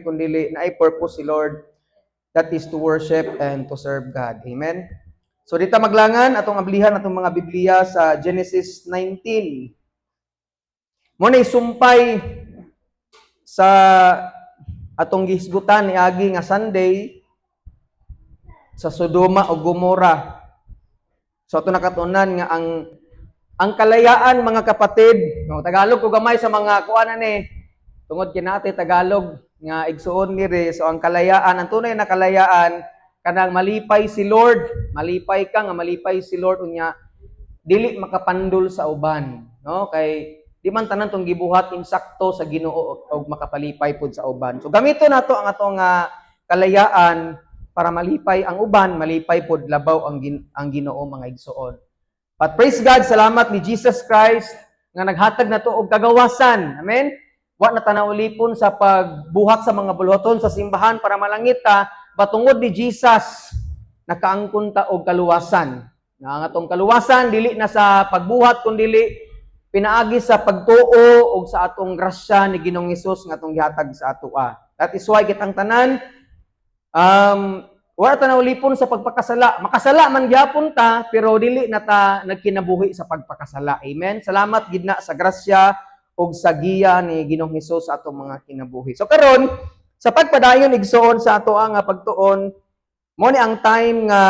Kundi naay purpose si Lord, that is to worship and to serve God. Amen. So dita maglangan atong ablihan atong mga Biblia sa Genesis 19. Mao na sumpay sa atong gihisgutan niagi nga Sunday sa Sodoma o Gomora. So ato nakatunan nga ang kalayaan, mga kapatid, no, Tagalog ko gamay sa mga kuan ni tungod kinate Tagalog nga igsuon diri. So ang kalayaan, ang tunay na kalayaan, kanang malipay si Lord, malipay ka nga malipay si Lord, unya dili makapandol sa uban, no? Kay di man tanan tong gibuhat insakto sa Ginoo og makapalipay pud sa uban. So gamito nato ang atong kalayaan para malipay ang uban, malipay pod labaw ang Ginoo, mga igsuon. But praise God, salamat ni Jesus Christ nga naghatag nato og kagawasan. Amen. Wa na ta naulipon sa pagbuhat sa mga buluhaton sa simbahan para malangit ta, batungod ni Jesus nakaangkon ta og kaluwasan. Nga ang atong kaluwasan dili na sa pagbuhat kundili pinaagi sa pagtuo og sa atong grasya ni Ginoong Hesus nga atong gihatag sa atoa. That is why kitang tanan wala ta naulipon sa pagpakasala. Makasala man gyapon ta, pero dili na ta nagkinabuhi sa pagpakasala. Amen. Salamat gid na sa grasya ug sa giya ni Ginoong Hesus sa atong mga kinabuhi. So karon sa pagpadayon, igsoon, sa ato ang pagtuon, mo ni ang time nga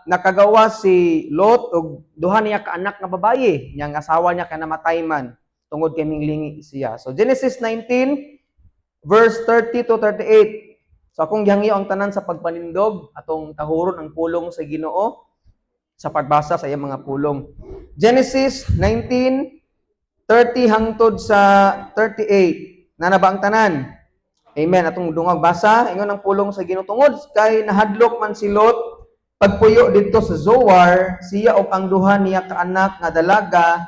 nakagawa si Lot og duha niya ka anak nga babaye, niyang asawa niya kanamatay man tungod kay minglingi siya. So Genesis 19 verse 30 to 38. So akong gihangyo ang tanan sa pagpanindog, atong tahuron ang pulong sa Ginoo sa pagbasa sa iyang mga pulong. Genesis 19 30 hangtod sa 38. Nana ba ang tanan? Amen. Atong dungag basa, ingon ang pulong sa Ginoo, tungod kay nahadlok man si Lot pagpuyo didto sa Zoar, siya ug ang duha niya ka anak nga dalaga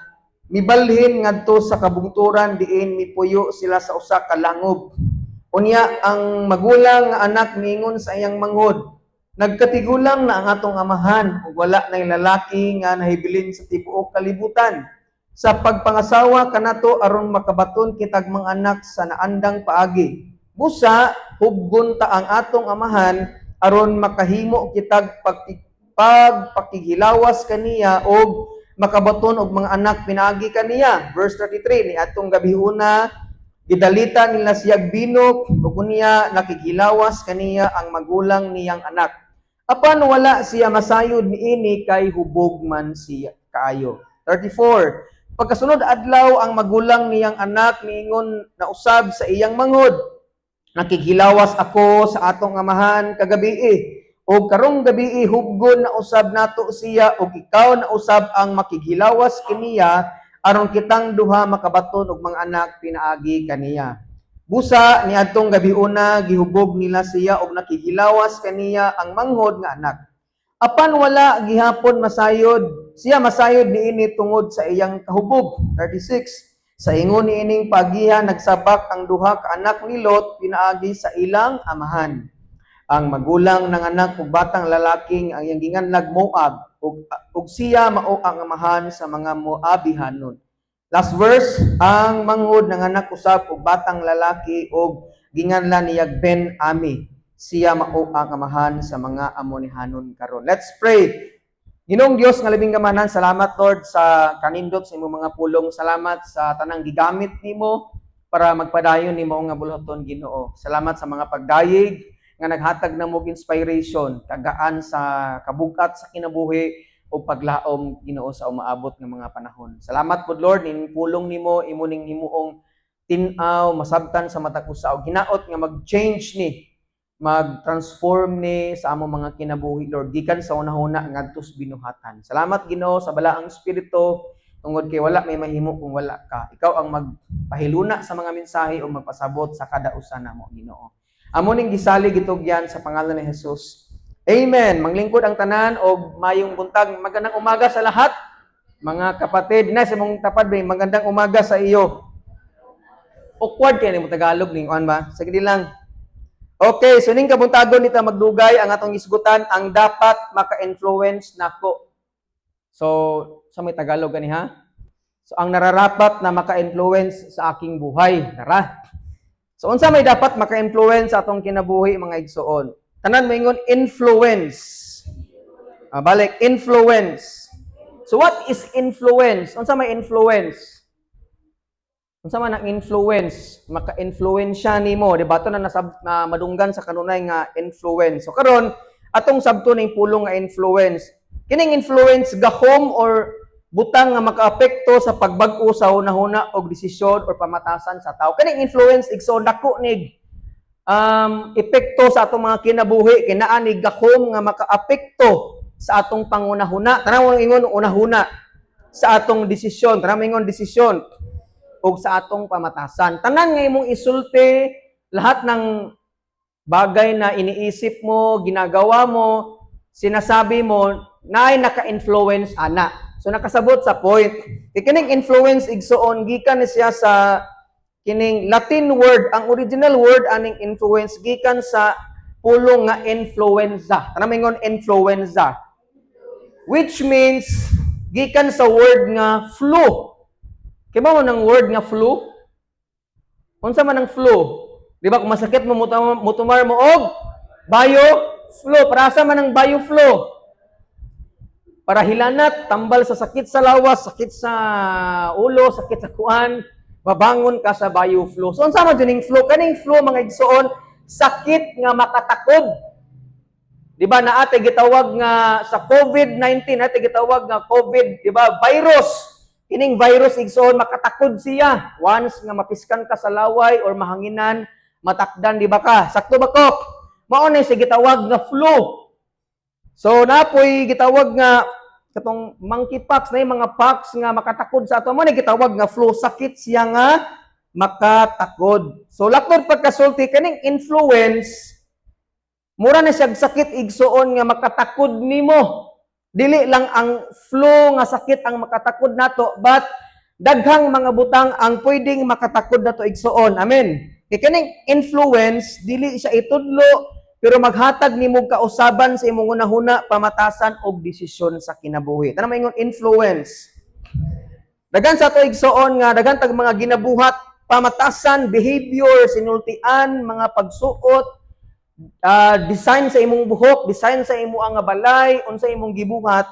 mibalhin ngadto sa kabungturan diin mipuyo sila sa usa ka langob. Unya ang magulang nga anak miingon sa iyang manghod, "Nagkatigulang na ang atong amahan ug wala nay lalaki nga nahibilin sa tibuok kalibutan sa pagpangasawa kanato aron makabaton kitag mga anak sa naandang paagi. Busa hubgon ta ang atong amahan aron makahimo kitag pagpakighilawas kaniya og makabaton og mga anak pinaagi kaniya." Verse 33, ni atong gabhiona gidalita nila siyag bino ug unya nakighilawas kaniya ang magulang niyang anak. Apan wala siya masayod niini kay hubog man siya kaayo. 34. Pagkasunod adlaw, ang magulang niyang anak miingon na usab sa iyang manghod, "Nakighilawas ako sa atong amahan kagabii. Og karong gabii hubgon na usab nato siya ug ikaw na usab ang makighilawas kaniya aron kitang duha makabaton og mga anak pinaagi kaniya." Busa niadtong gabiuna gihubog nila siya og nakighilawas kaniya ang manghod nga anak. Apan wala gihapon masayod siya masayod niini tungod sa iyang kahubog. 36. Sa ingon niining pagiha nagsabak ang duha ka anak ni Lot pinaagi sa ilang amahan. Ang magulang ng anak ug batang lalaking ang iyang ginganlag Moab ug siya mao ang amahan sa mga Moabihanon. Last verse, ang manghod ng anak usab og batang lalaki ug ginganlan niya Ben Ami. Siya mao ang amahan sa mga Amonihanon karon. Let's pray. Ginoong Dios nga labing gamanan, salamat, Lord, sa kanindot sa imong mga pulong. Salamat sa tanang gigamit nimo para magpadayon nimo nga buluhaton, Ginoo. Salamat sa mga pagdayeg nga naghatag namo og inspiration, kagaan sa kabugat sa kinabuhi o paglaom, Ginoo, sa umaabot nga mga panahon. Salamat pod, Lord, ning pulong nimo imo ning himuong tin-aw, masabtan sa matag usa og hinaot nga mag-change ni, mag-transform ni sa among mga kinabuhi, Lord, gikan sa unahuna ngadto sa binuhatan. Salamat, Ginoo, sa Balaang Espiritu tungod kay wala may mahimo kung wala ka. Ikaw ang magpahiluna sa mga mensahe o magpasabot sa kada usa namo, Ginoo. Amo ning gisalig, gitugyan sa pangalan ni Jesus. Amen. Manglingkod ang tanan og mayong buntag. Magandang umaga sa lahat. Mga kapatid, na sa mong tapad, may magandang umaga sa iyo. Awkward kay nimo Tagalog ning kuan ba? Sige lang. Okay, so ning kabuntagon nita magdugay ang atong isgutan, ang dapat maka-influence nako. So, sa may Tagalog gani ha? So, ang nararapat na maka-influence sa aking buhay. Tara. So unsa may dapat maka-influence sa atong kinabuhi, mga igsoon? Tanan moingon, "Influence." Ah, balik, influence. So what is influence? Unsa may influence? Unsa man ang influence? Maka-influensya nimo, di ba? Ito na nasab na madunggan sa kanunay nga influence. So karon atong sabton ning pulong nga influence. Kining influence, gahom or butang nga makaapekto sa pagbag-o sa hunahuna og desisyon or pamatasan sa tao. Kining influence, igsoon, dako nig epekto sa atong mga kinabuhi, kay naa ni gahom nga makaapekto sa atong pangunahuna. Tanan mo ingon, "Unahuna." Sa atong desisyon, tanan mo ingon, "Desisyon," ug sa atong pamatasan. Tanan nga imong isulti, lahat ng bagay na iniisip mo, ginagawa mo, sinasabi mo, naay naka-influence ana. So nakasabot sa point. Kay kining influence, igsoon, gikan ni siya sa kining Latin word, ang original word aning influence gikan sa pulong nga influenza. Tanan moingon, "Influenza." Which means gikan sa word nga flu. Kay mo ng word nga flu? Unsa man ang flu? Di ba kung masakit mo, mutumar mo og bio flu. Para sa man ang bio flu? Para hilanat, tambal sa sakit sa lawas, sakit sa ulo, sakit sa kuan, babangon ka sa bio flu. So unsa man dining flu? Kaning flu, mga igsoon, sakit nga makatakod. Di ba naa tay gitawag nga sa COVID-19, naa tay gitawag nga COVID, di ba? Virus. Kining virus, igsoon, makatakod siya. Once nga mapiskan ka sa laway or mahanginan, matakdan di ba ka? Sakto ba ko? Mao na siya gitawag nga flu. So napoy gitawag nga katong monkeypox na yung mga pox nga makatakod sa ato, mo ni gitawag nga flu, sakit siya nga makatakod. So laktod pagkasulti, kaning influence mura na siya sakit, igsoon, nga makatakod nimo. Dili lang ang flu nga sakit ang makatakod nato, but daghang mga butang ang pwedeng makatakod nato, igsoon. Amen. Kay kaning influence, dili siya itudlo pero maghatag nimo kausaban sa imong hunahuna, pamatasan og desisyon sa kinabuhi. Tanan maingon, "Influence." Daghan sa ato, igsoon, nga daghan tag mga ginabuhat, pamatasan, behavior, sinultian, mga pagsuot, design sa imong buhok, design sa imo nga balay, unsa imong gibuhat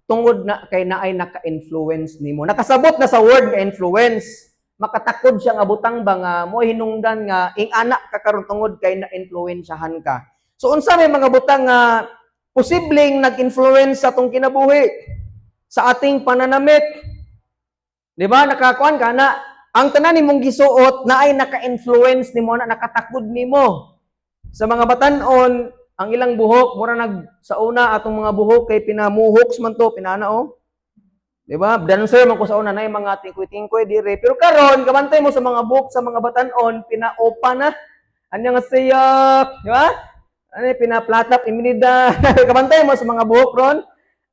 tungod na kay naay naka-influence nimo. Nakasabot na sa word nga influence. Makatakod siya nga butang ba nga mo hinungdan nga ing-ana ka karon tungod kay na-influensyahan ka. So unsa may mga butang nga posibleng nag-influence sa atong kinabuhi? Sa ating pananamit. Di ba? Nakakuan ka na ang tanan nimong gisuot naay naka-influence nimo na nakatakod nimo. Sa mga batan-on, ang ilang buhok mura nag sa una atong mga buhok kay pinamuhoks man to, pinana oh. Di ba? Dancer man ko sa una na mga tingkoy-tingkoy dire. Pero karon kabantay mo sa mga buhok sa mga batan-on, pinaopa na. Anya nga siyak, di ba? Ano, pinaplatap iminida. Kabantay mo sa mga buhok ron.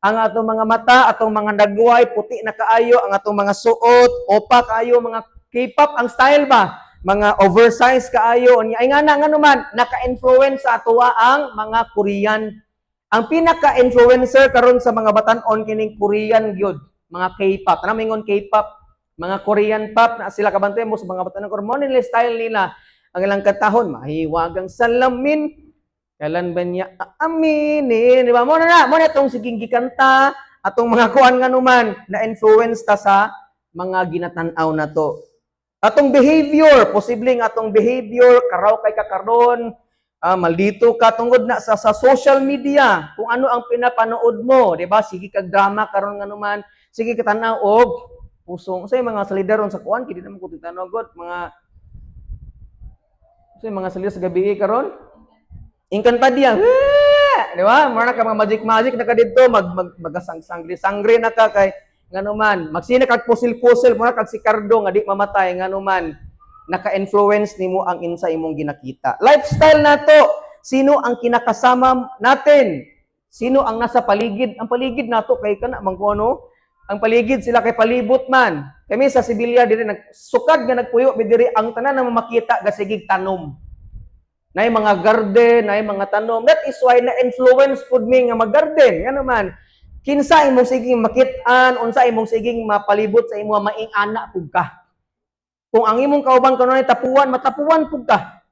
Ang atong mga mata, atong mga nagway, puti na kaayo, ang atong mga suot, opa kaayo, mga K-pop ang style ba? Mga oversize kaayo. Ay nga na, nga naman, naka-influence sa atoa ang mga Korean. Ang pinaka-influencer karon sa mga batan-on kining Korean gyud, mga K-pop. Ano mingon K-pop? Mga Korean pop na sila, kabantay mo sa mga batan-on karon mo nila style nila. Ang ilang kantahon, "Mahiwagang Salamin, kailan ba niya aaminin?" Di ba? Mo na itong siging gikanta, atong mga kuan nga numan, na influence ta sa mga ginatan-aw na to. Atong behavior, posibleng atong behavior, karaw kay kakaron, maldito ka tungod na sa social media, kung ano ang pinapanood mo, di ba? Sige kag drama karon nga numan, sige ka tan-aw og pusong sa mga salidaron sa kuan, kini naman ko titanaw god, mga sa mga salida sa gabi karon. Encantadia. Di ba? Mura na ka mga magic magic na ka didto, mag mag magasang sangre sangre na ka kay ngano man, magsina kag pusil-pusil, mura kag si Cardo nga di mamatay, ngano man naka-influence nimo ang insa imong ginakita. Lifestyle nato, sino ang kinakasama natin? Sino ang nasa paligid? Ang paligid nato kay kana man ko ano? Ang paligid sila kay palibot man. Kami sa Sibilya diri, nagsukad nga nagpuyo mi diri, ang tanan na makita gasigig tanom. Nay mga garden, nay mga tanom. That is why na-influence pud mi nga mag-garden. Nga naman, kinsa imong siging makit-an, unsa imong siging mapalibot sa imo, maing-ana pud ka. Kung ang imong kauban kanunay tapuan, matapuan pud ka.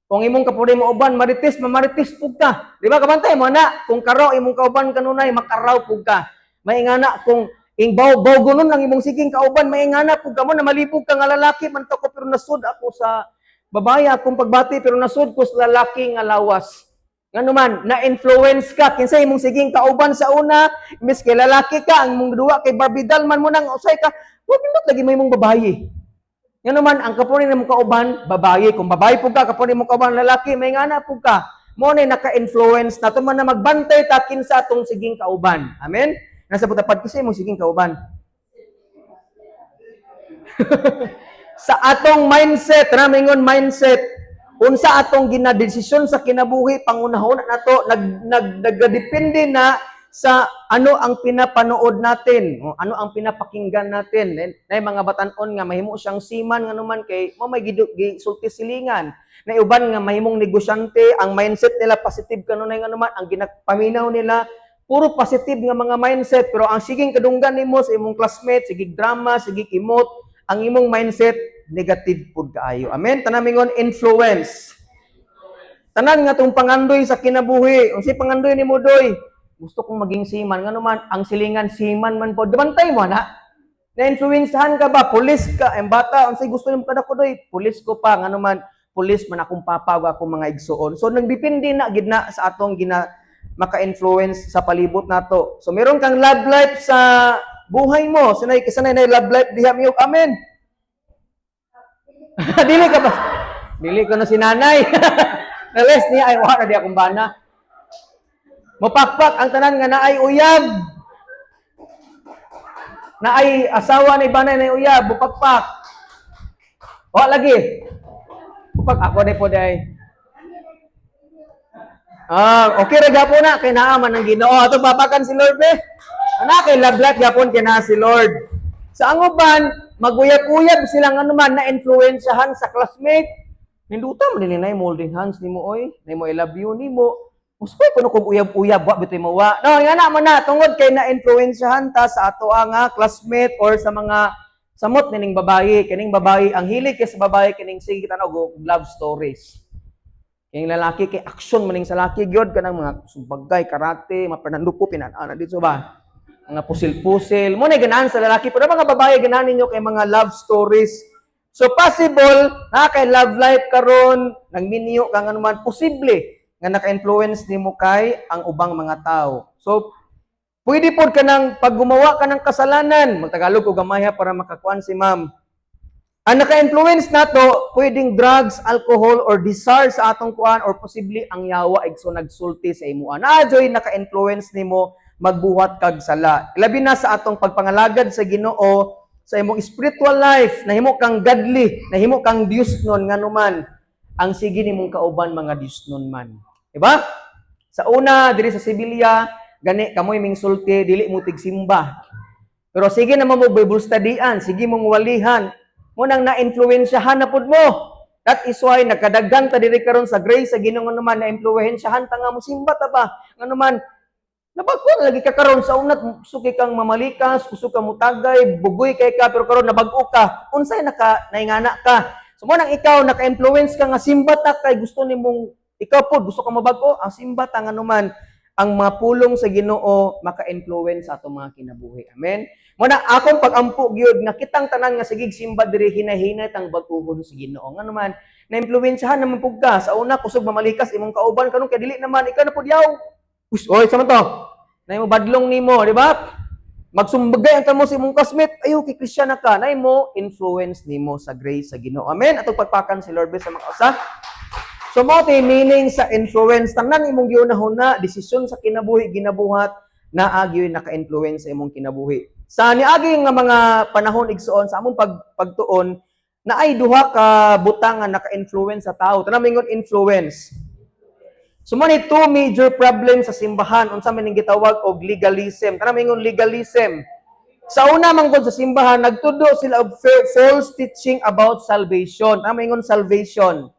Kung imong kapunay mauban, marites, mamarites pud ka. Di ba kabantay mo na? Kung karaw imong kauban kanunay, makaraw pud ka. May ngana kung ing baw gunon ang imong siging kauban, may ngana pud ka mo na malibog ka nga lalaki man to ko, pero nasud ako sa babae akong pagbati, pero nasud ko sa lalaki nga lawas. Ngano man, na-influence ka kinsa imong siging kauban sa una, imbes kay lalaki ka, ang imong duwa kay Barbie doll man mo nang usay ka, wa pindot lagi mo imong babae. Ngano man, ang kapunay nimong kauban, babae. Kung babae pud ka, kapunay imong kauban lalaki, may ngana pud ka. Mo na naka-influence na to man na magbantay ta kinsa atong siging kauban. Amen? Nasa putapad kasi imong siging kauban. Sa atong mindset, tara maingon mindset, unsa atong ginadesisyon sa kinabuhi, pangunahon nato nag nag nagadepende na sa ano ang pinapanood natin o ano ang pinapakinggan natin. Na mga batan-on nga mahimo siyang seaman, nga naman kay mo may gisulti silingan. Na uban nga mahimong negosyante, ang mindset nila positive kanunay, nga naman ang ginapaminaw nila puro positive nga mga mindset, pero ang siging kadunggan nimo sa imong classmate, sige drama, sige imot, ang imong mindset negative pud kaayo. Amen. Tanan mingon influence. Tanan nga tong pangandoy sa kinabuhi, unsay pangandoy nimo doy? Gusto kong maging seaman, ngano man ang silingan seaman man pod. Bantay mo na. Na-influensahan ka ba? Pulis ka, ang bata, unsay gusto nimo kada ko doy? Pulis ko pa, ngano man pulis man akong papa ug akong mga igsuon. So nagdepende na gid na sa atong gina maka-influence sa palibot nato. So meron kang love life sa buhay mo. Sinay kisanay na love life diha miyok. Amen. Dili ka ba? Dili ko na si nanay. Nales niya ay wala di akong bana. Mapakpak ang tanan nga naay uyab. Naay asawa ni banay na uyab, mupakpak. Wa lagi. Pupak ako na po day. Ah, okay ra gapon na kay naa man ang Ginoo. Ato papakan si Lord be. Ana kay love life gapon kay naa si Lord. Sa ang uban, maguyab-uyab sila nga naman na influensyahan sa classmate. Ninduta man nila nay holding hands nimo oy, nay mo I love you nimo. Uskoy kuno kog uyab-uyab wa bitoy mawa. No, nga na man na tungod kay na influensyahan ta sa ato nga classmate or sa mga samot nining babae, kining babae ang hilig kay sa babae kining sige kita og love stories. Kining lalaki kay action maning sa laki gyud kanang mga sumbagay, karate, mga Fernando po pinanana dito ba? Mga pusil-pusil. Mo na ganahan sa lalaki, pero mga babae ganahan ninyo kay mga love stories. So possible na kay love life karon, nagminyo ka nga naman, posible nga naka-influence nimo kay ang ubang mga tao. So pwede pod ka nang pag gumawa ka ng kasalanan, magtagalog ko gamay ha para makakuan si ma'am. Ang naka-influence nato, pwedeng drugs, alcohol, or desire sa atong kuan, or posible ang yawa igso nagsulti sa imuha. Naa joy naka-influence nimo magbuhat kag sala. Labi na sa atong pagpangalagad sa Ginoo, sa imong spiritual life, nahimo kang godly, nahimo kang Dios nun, nganuman ang sige nimong kauban mga Dios nun man. Diba? Sa una diri sa Sevilla, gani kamoy ming sulti dili mo tigsimba. Pero sige naman mo Bible studyan, sige mong walihan, mo nang na-influensyahan na pud mo. That is why nagkadaghan ta diri karon sa grace sa Ginoo naman na-influensyahan ta nga mo simba ta ba. Ngano man nabag-o na lagi ka karon. Sa una suki kang mamalikas, kusog ka mutagay, bugoy kay ka, pero karon nabag-o ka. Unsay naka naingana ka? So mo nang ikaw naka-influence ka nga simba ta kay gusto nimong ikaw pod gusto ka mabag-o, ang simba ta nga naman ang mga pulong sa Ginoo maka-influence sa atong mga kinabuhi. Amen. Mo na akong pag-ampo gyud nga kitang tanan nga sigig simba diri hinahinay tang bag-uhon sa Ginoo. Nga naman na-influensyahan naman pud ka. Sa una kusog mamalikas imong kauban, karon kay dili naman ikaw na pud yaw. Uy, oy, sa man to? Nay mo badlong nimo, di ba? Magsumbagay ang kamo sa imong classmate, ayo kay Christian na ka, nay mo influence nimo sa grace sa Ginoo. Amen. Atong pagpakan si Lord sa mga usa. So mo ti meaning sa influence, tanan imong giunahuna, desisyon sa kinabuhi ginabuhat, naa gyud naka-influence sa imong kinabuhi. Sa niagi nga mga panahon igsuon sa among pagtuon, naay duha ka butang nga naka-influence sa tao. Tanan mingon influence. So mo ni two major problems sa simbahan unsa man ning gitawag og legalism. Tanan mingon legalism. Sa una man gud sa simbahan nagtudlo sila og false teaching about salvation. Tanan mingon salvation.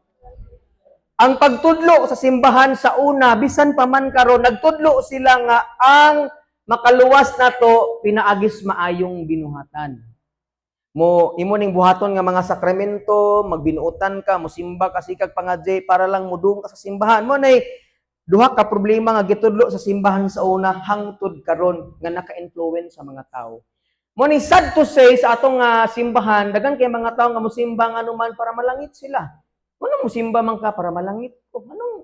Ang pagtudlo sa simbahan sa una, bisan pa man karon, nagtudlo sila nga ang makaluwas nato pinaagis maayong binuhatan. Mo imo ning buhaton nga mga sakramento, magbinuotan ka, mosimba ka, sikag pangadjay para lang mudung ka sa simbahan. Mo nay duha ka problema nga gitudlo sa simbahan sa una hangtod karon nga naka-influence sa mga tao. Mo ni sad to say, sa atong simbahan, daghan kay mga tao nga mosimba nga anuman para malangit sila. Ano, mosimba man ka para malangit ko? Anong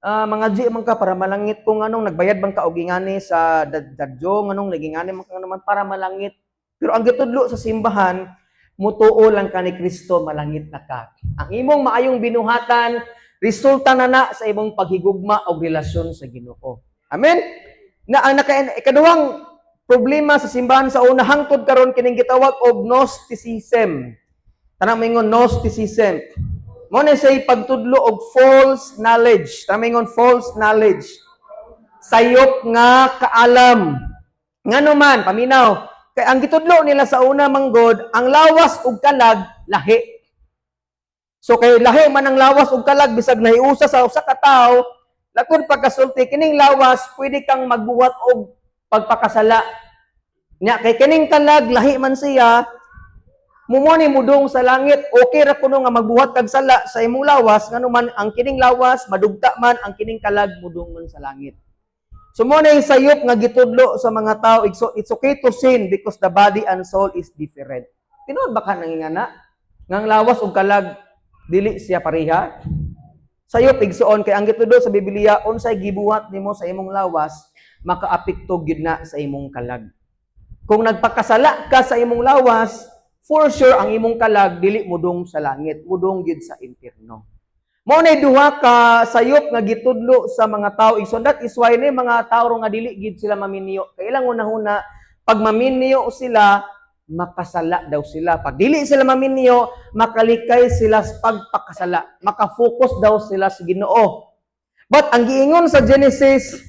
mga G man ka para malangit ko? Nganong nagbayad man ka og ingani sa dadyo? Nganong nagingani man ka naman para malangit? Pero ang gitudlo sa simbahan, mutuo lang ka ni Kristo, malangit na ka. Ang imong maayong binuhatan, resulta na na sa imong paghigugma o relasyon sa Ginoo. Amen? Na ang ikaduhang problema sa simbahan sa una hangtod karon, kining gitawag og Gnosticism. Tanang moingon, "Gnosticism." Mo na siya pagtudlo og false knowledge. Tanang moingon, "False knowledge." Sayop nga kaalam. Ngano man, paminaw. Kay ang gitudlo nila sa una manggod, ang lawas ug kalag lahi. So kay lahi man ang lawas ug kalag, bisag nahiusa sa usa ka tawo, lakod pagkasulti, kining lawas pwede kang magbuhat og pagpakasala. Nya kay kining kalag lahi man siya, mumo ni mudong sa langit, okay ra kuno nga magbuhat kag sala sa imong lawas, ngano man ang kining lawas madugta man, ang kining kalag mudong man sa langit. So mo na yung sayop nga gitudlo sa mga tao, it's okay to sin because the body and soul is different. Tinuod ba ka nangingana? Ngang lawas ug kalag dili siya pareha? Sayop, igsuon, kay ang gitudlo sa Biblia, unsay gibuhat nimo sa imong lawas, makaapekto gyud na sa imong kalag. Kung nagpakasala ka sa imong lawas, for sure ang imong kalag dili mudong sa langit, mudong gyud sa impierno. Mao na duha ka sayop nga gitudlo sa mga tao. So that is why ni mga tao nga dili gid sila maminyo. Kay ilang una-una, pag maminyo sila, makasala daw sila. Pag dili sila maminyo, makalikay sila sa pagpakasala. Makafocus daw sila sa Ginoo. But ang giingon sa Genesis,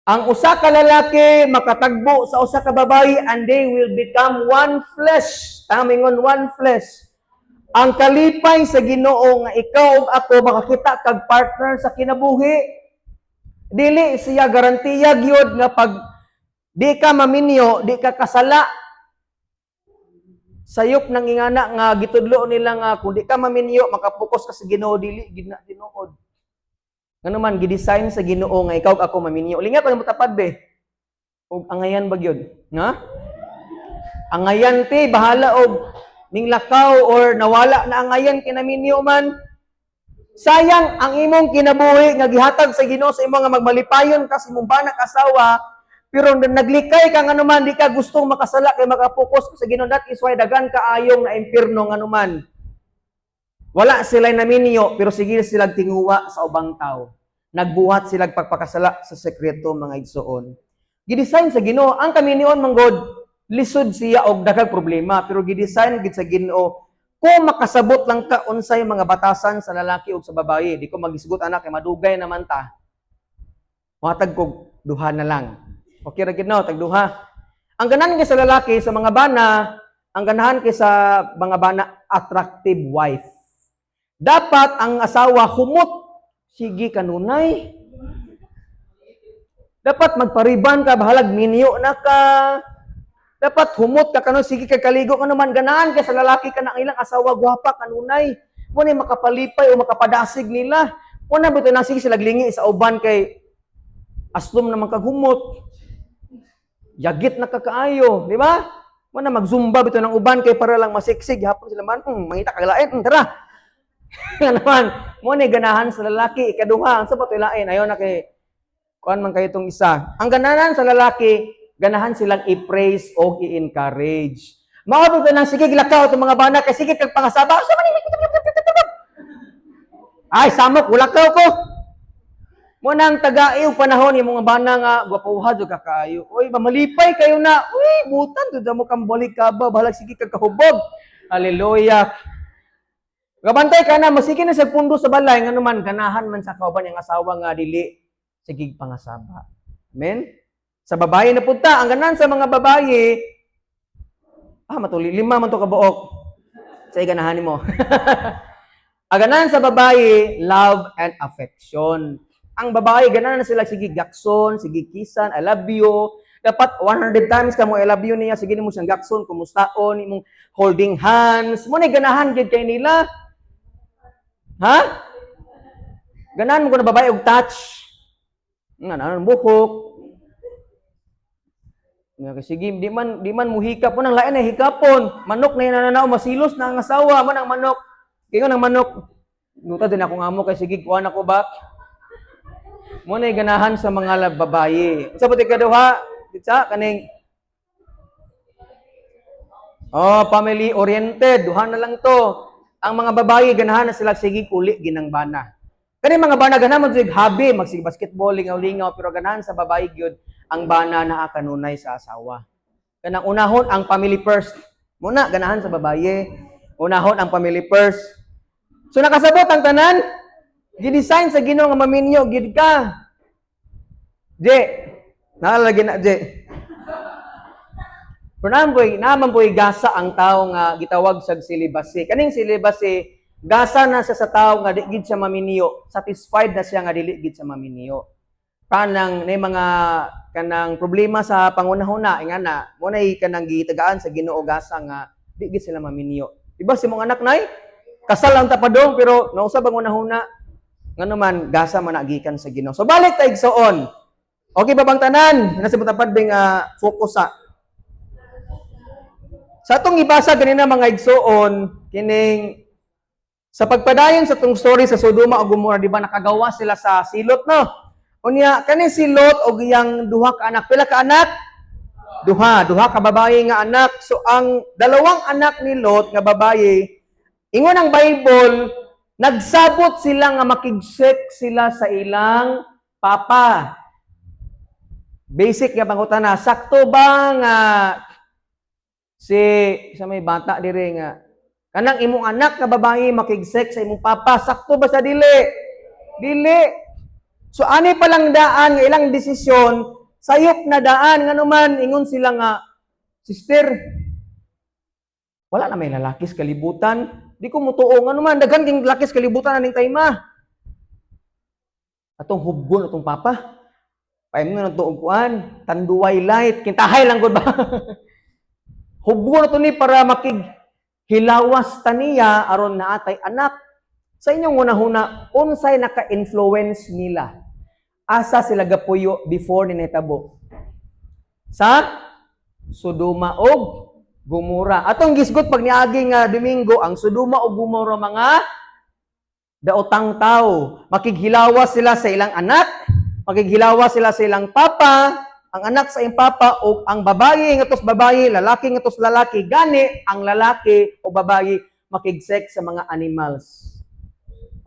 ang usa ka lalaki makatagbo sa usa ka babayi and they will become one flesh. Tamingon, "One flesh." Ang kalipay sa Ginoo nga ikaw ug ako makakita kag partner sa kinabuhi. Dili siya garantiya gyud nga pag di ka maminyo, di ka kasala. Sayop nang ingana nga gitudlo nila nga kung di ka maminyo, makapokus ka sa Ginoo, dili gid na tinuod. Ngano man, gidesign sa Ginoo nga ikaw ug ako maminyo. Linga ko mo tapad be. Og angayan ba gyud? Nga? Angayan ti bahala og ninglakaw or nawala na angayan kinaminyo man. Sayang ang imong kinabuhi nga gihatag sa Ginoo sa imo nga magmalipayon ka sa imong banak asawa, pero naglikay ka nga naman di ka gustong makasala kay makapokus ka sa Ginoo. That is why dagan kaayong na impierno, nga naman wala sila naminyo pero sige sila tinguwa sa ubang tao. Nagbuhat sila pagpakasala sa sekreto, mga igsoon. Gidesign sa Ginoo ang kaminion manggod, lisod siya og daghang problema, pero gidesign gid sa Ginoo kung makasabot lang ka unsay mga batasan sa lalaki ug sa babaye. Di ko magisgot anak kay madugay naman ta. Muhatag kog duha na lang. Okay ra gid no, tag duha. Ang ganahan kay sa lalaki, sa mga bana, ang ganahan kay sa mga bana, attractive wife. Dapat ang asawa humot, sige kanunay. Dapat magpariban ka, bahalag minyo na ka. Dapat humot ka kano, sige ka kaligo ka naman, ganahan ka sa lalaki ka na ang ilang asawa gwapa kanunay. Mo ni makapalipay o makapadasig nila. Mo na bitaw na sige sila lingi sa uban kay aslom naman kag humot. Yagit na kakaayo, di ba? Mo na magzumba bitaw ng uban kay para lang masiksig hapon sila man, mangita kag lain, tara. Nga naman, mo ni ganahan sa lalaki. Ikaduha, ang sa lain, ayaw na kay kuan man kayo itong isa. Ang ganahan sa lalaki, ganahan silang i-praise o i-encourage. Mao bitaw nang sige gilakaw itong mga bana kay sige kag pangasaba. Sa man? Ay, samok, ulakaw ko. Mo nang tagai og panahon yung mga bana nga gwapuha jud ka kaayo. Uy, mamalipay kayo na. Uy, butan jud mo kang balik ka ba, bahalag sige kag kahubog. Hallelujah. Gabantay ka na, masige na sa pundo sa balay, nga naman ganahan man sa kauban yung asawa nga dili sige pangasaba. Amen? Sa babae na punta, ang ganahan sa mga babae, matuli, lima man to kabuok. Sa ganahan nimo. Ang ganahan sa babae, love and affection. Ang babae, ganahan na sila, sige gakson, sige kisan, "I love you." Dapat 100 times ka mo "I love you" niya, sige nimo siyang gakson, kumustaon, imong holding hands. Mo ni ganahan gid kay nila. Ha? Ganahan mo ko na babae og touch. Nga na buhok. Nga kay sige, di man muhikap mo nang lain na hikapon. Manok na nananaw, masilos na ang asawa man ang manok. Kingon ang manok, "Nuta din ako nga mo kay sige kuan ako ba." Mo na ganahan sa mga babaye. Unsa pa kaduha? Ditsa kaning. Oh, family oriented, duha na lang to. Ang mga babaye ganahan na sila sige uli ginang bana. Kani mga bana ganahan man sig hobby, magsige basketball, lingaw-lingaw, pero ganahan sa babaye gyud ang bana naa kanunay sa asawa. Kanang unahon ang family first. Muna ganahan sa babaye. Unahon ang family first. So nakasabot ang tanan, gidesign sa Ginoo nga maminyo gid ka. Je, naalala na je. Pero naman po'y gasa ang tao nga gitawag sa celibacy. Kaning celibacy, gasa na siya sa tao nga di gid siya maminyo. Satisfied na siya nga dili gid siya maminyo. Kanang nay mga kanang problema sa pangunahuna, ingana, mo nay kanang gitagaan sa Ginoo gasa nga di gid sila maminyo. Diba si mong anak nay? Kasal ang tapadong pero nausab ang unahuna, ngano man gasa man na gikan sa Ginoo. So balik ta, igsoon. Okay ba bang tanan? Nasa tapad bing focus sa atong ibasa ganina, mga igsoon, kining sa pagpadayon sa atong story sa Sodoma ug Gomora, di ba nakagawa sila sa silot, no? Unya kani si Lot og iyang duha ka anak. Pila ka anak? Duha, duha ka babaye nga anak. So ang dalawang anak ni Lot nga babaye, ingon ang Bible, nagsabot sila nga makig-sex sila sa ilang papa. Basic nga pangutana, sakto ba nga si sa may bata dire nga kanang imong anak nga babae makig-sex sa imong papa, sakto ba sa dili? Dili. So ani pa lang daan nga ilang desisyon, sayop na daan, ngano man ingon sila nga, "Sister, wala na may lalaki sa kalibutan." Di ko mutuo, ngano man daghan king lalaki sa kalibutan aning time. Atong hubgon atong papa. Paimnon na og kuan, Tanduay Light, kintahay lang gud ba. Hubgon na to ni para makig hilawas taniya aron naatay anak. Sa inyong hunahuna, unsay naka-influence nila? Asa sila gapuyo before ni nahitabo? Sa Sodoma og Gomora. Atong gisgot pag niagi nga Domingo, ang Sodoma og Gomora mga daotang tao. Makighilawas sila sa ilang anak, makighilawas sila sa ilang papa, ang anak sa iyang papa o ang babae ngatos babae, lalaki ngatos lalaki, gani ang lalaki o babae makig-sex sa mga animals.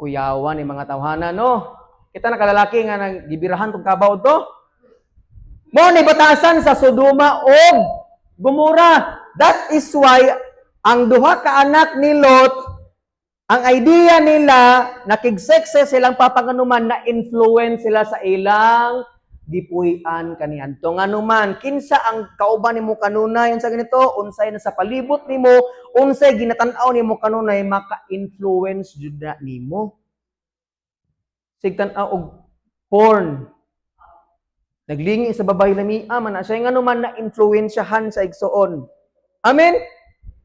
Kuyawan ni mga tawhana, no? Kita na kalalaki nga nang gibirahan tong kabaw to. Mo ni batasan sa Sodoma og Gomora. That is why ang duha ka anak ni Lot, ang idea nila, nakig-sex silang papanganuman, na influence sila sa ilang gipuy-an kaniadto. Nganuman, kinsa ang kauban nimo kanunay unsa ganito, unsay na sa palibot nimo, unsay ginatan-aw nimo kanunay, maka-influence jud na nimo. Sig tan-aw og porn. Naglingi sa babae, lamia man na siya, nganuman na influensyahan sa igsoon. Amen?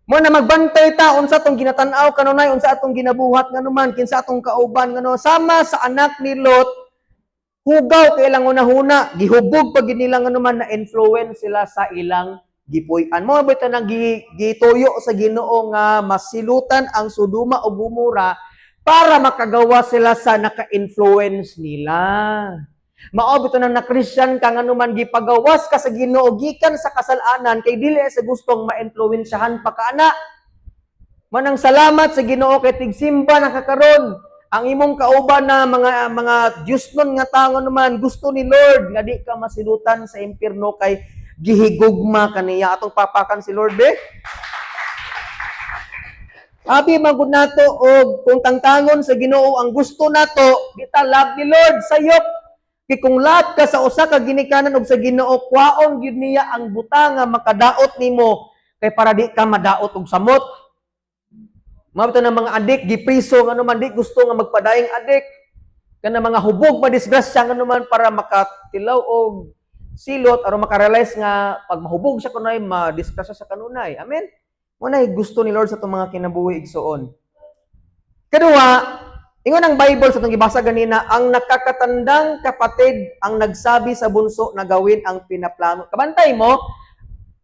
Mo na magbantay ta unsa atong ginatan-aw kanunay, unsa atong ginabuhat, nganuman kinsa atong kauban, ngano sama sa anak ni Lot, hugaw kay ilang hunahuna, gihubog pag nila, nganuman na influence sila sa ilang gipuy-an. Mo ba nang gituyo sa Ginoo nga masilutan ang Sodoma ug Gomora para makagawa sila sa naka-influence nila. Mao bitaw nang na Christian ka, nganuman gipagawas ka sa Ginoo gikan sa kasalanan kay dili sa gustong ma-influensyahan pa ka ana. Manang salamat sa Ginoo kay tigsimba na ka karon. Ang imong kauban na mga Diyos nun nga tao naman gusto ni Lord nga di ka masilutan sa impierno kay gihigugma kaniya. Atong papakan si Lord be. Abi man gud nato og kung tangtangon sa Ginoo ang gusto nato, di ta love ni Lord, sayop. Kay kung love ka sa usa ka ginikanan og sa Ginoo, kwaon gyud niya ang butang nga makadaot nimo kay para di ka madaot og samot. Mao ng mga adik gipriso, ngano man di gusto nga magpadayong adik. Kana mga hubog madisgrasya, ngano man para makatilaw og silot aron makarealize nga pag mahubog siya kunay, madisgrasya sa kanunay. Amen. Mo na gusto ni Lord sa atong mga kinabuhi, igsuon. Kaduha, ingon ang Bible sa atong gibasa ganina, ang nakakatandang kapatid ang nagsabi sa bunso na gawin ang pinaplano. Kabantay mo,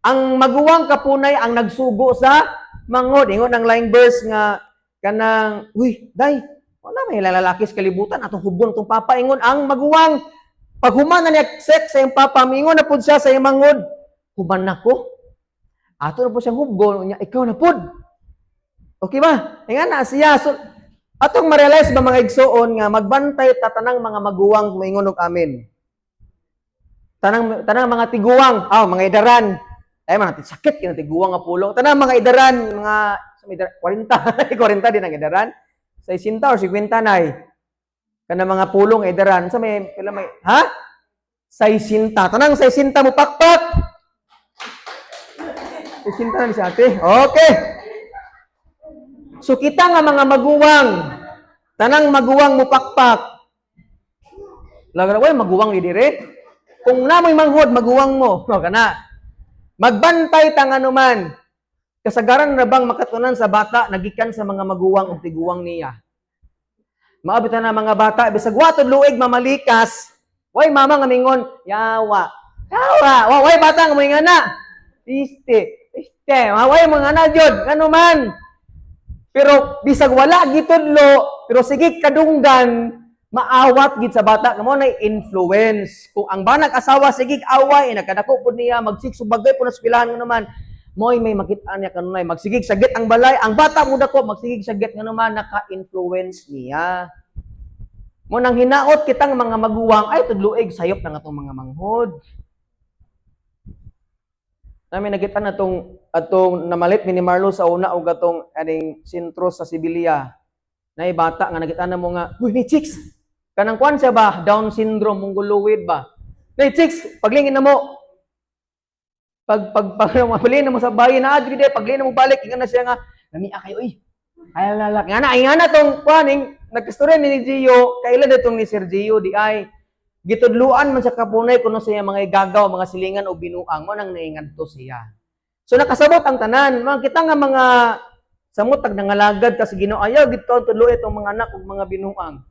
ang maguwang kapunay ang nagsugo sa manghod. Ingon ang line verse nga kanang, "Uy, day, wala may lalaki sa kalibutan, atong hubgon atong papa." Ingon ang maguwang, pag human na niya sex sa iyang papa, mingon na pud siya sa iyang manghod, "Human na ko. Ato na po siyang hubgon, unya ikaw na pud." Okay ba? Nga na siya. So, atong ma-realize ba, mga igsuon, nga magbantay ta tanang mga maguwang, moingon og amen. Tanang mga tiguwang, mga idaran. Ay mga sakit kina tiguwang nga pulong. Tanang mga idaran, mga sa may idaran, 40, 40 din ang idaran. 60 or 50 nay. Kana mga pulong nga idaran sa may pila may, ha? 60. Tanang 60 mo pakpak. 60 na ni si ate. Okay. So kita nga mga maguwang, tanang maguwang mo pakpak. Lagra way maguwang ni dire. Kung namoy manghod, maguwang mo. No, kana. Magbantay ta nganuman. Kasagaran na bang makatunan sa bata nagikan sa mga maguwang o tiguwang niya? Maabot na mga bata, bisag wa luig mamalikas, way mama nga mingon, "Yawa. Yawa." Wa way bata nga moingon na. "Iste, iste, way mga na jud, ngano man." Pero bisag wala gitudlo, pero sige kadunggan, maawat gid sa bata kamo na influence. Kung ang banag asawa sige away, nagkadako pud niya magsigsug bagay pud na eskwelahan, ngano man, mo'y may makit-an niya kanunay magsigig sagit ang balay, ang bata mo dako magsigig sagit, ngano man naka-influence niya. Mo nang hinaot kitang mga maguwang ay tudluig sayop ng atong mga manghod. Namin nakita na tong atong namalit mi ni Marlo sa una og atong aning sentro sa Sibilia. Nay bata nga nakita na mo nga, "Uy, ni chicks." Kanang kwan siya ba, Down syndrome, mongoloid ba? "Ni chicks," paglingin na mo. Pag paglingin na mo sa bayi na adri de, paglingin na mo balik, ingon na siya nga, "Lami kayo uy." Ay lalak. Nga na tong kwan ing nagkastorya ni Gio, kailan itong ni Sir Gio di ay gitudluan man sa kapunay kuno sa iya mga igagaw, mga silingan o binuang mo nang naingadto siya. So nakasabot ang tanan, mga kita nga mga samot tag nangalagad ka sa Ginoo, ayaw gid ka tudloy itong mga anak ug mga binuang.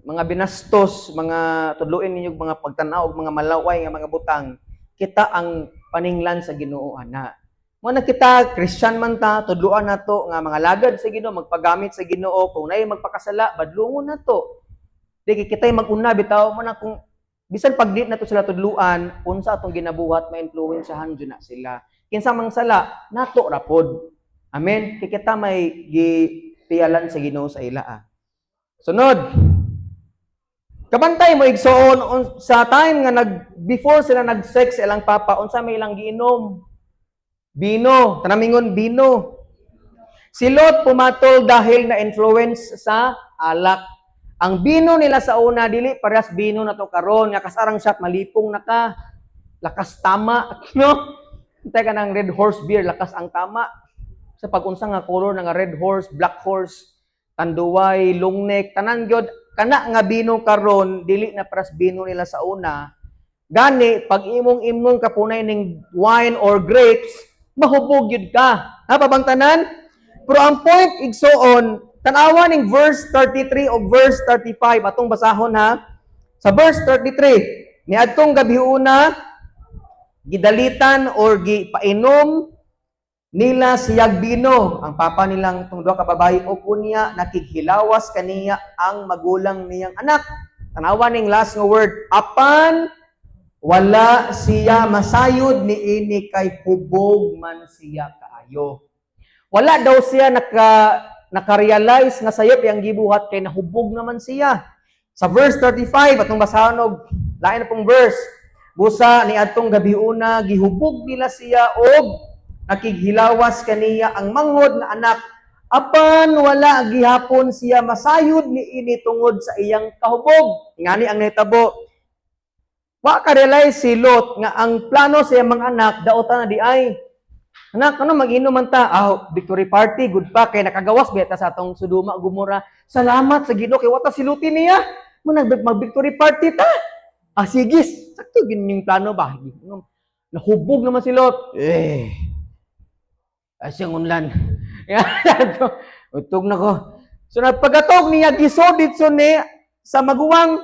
Mga binastos, mga tudluin ninyo mga pagtan-aw og mga malaway nga mga butang. Kita ang paninglan sa Ginoo ana. Mo na kita Christian man ta, tudluan nato nga mga lagad sa Ginoo, magpagamit sa Ginoo, kung naay magpakasala, badlungon nato. Di kay kita'y mag-una bitaw mo na kung bisan pag di nato sila tudluan, unsa atong ginabuhat ma-influensahan jud na sila. Kinsa mang sala, nato ra pod. Amen. Kay kita may gipiyalan sa Ginoo sa ila. Ah. Sunod. Kabantay mo, igsoon, sa time nga nag before sila nag-sex sa ilang papa, unsa may ilang giinom? Bino, tanamingon bino. Si Lot pumatol dahil na influence sa alak. Ang bino nila sa una dili parehas bino na to karon nga kasarang shot malipong na ka. Lakas tama, no? Teka ng Red Horse beer, lakas ang tama. Sa pag-unsa nga color na nga Red Horse, Black Horse, Tanduay, Long Neck, tanan gyud kana nga bino karon dili na parehas bino nila sa una. Gani pag imong imnon kapunay ning wine or grapes, mahubog gyud ka. Ha pa bang tanan? Pero ang point, igsoon, tanawa ning verse 33 o verse 35 atong basahon ha. Sa verse 33, niadtong gabiuna gidalitan or gipainom nila siyag bino ang papa nilang tong duha ka babayi o kunya nakighilawas kaniya ang magulang niyang anak. Tanawa ning last nga word, "Apan wala siya masayod niini kay hubog man siya kaayo." Wala daw siya naka-realize nga sayop yang gibuhat kay nahubog naman siya. Sa verse 35 atong basahon og lain na pong verse. Busa ni adtong gabiuna gihubog nila siya og nakighilawas kaniya ang manghod nga anak, apan wala gihapon siya masayod niini tungod sa iyang kahubog. Ngani ang nahitabo. Wa ka realize si Lot nga ang plano sa iyang mga anak daotan na di ay. "Anak, ano mag-inom man ta?" "Ah, victory party, good pa kay nakagawas beta sa atong Sodoma Gomora. Salamat sa Ginoo kay wata siluti niya. Mo nag mag victory party ta." Ah, sige, sakto gin yung plano ba? Nahubog naman si Lot. Eh, asyang unlan. Utog na ko. So nagpagatog niya, gisod ditso ni sa maguwang.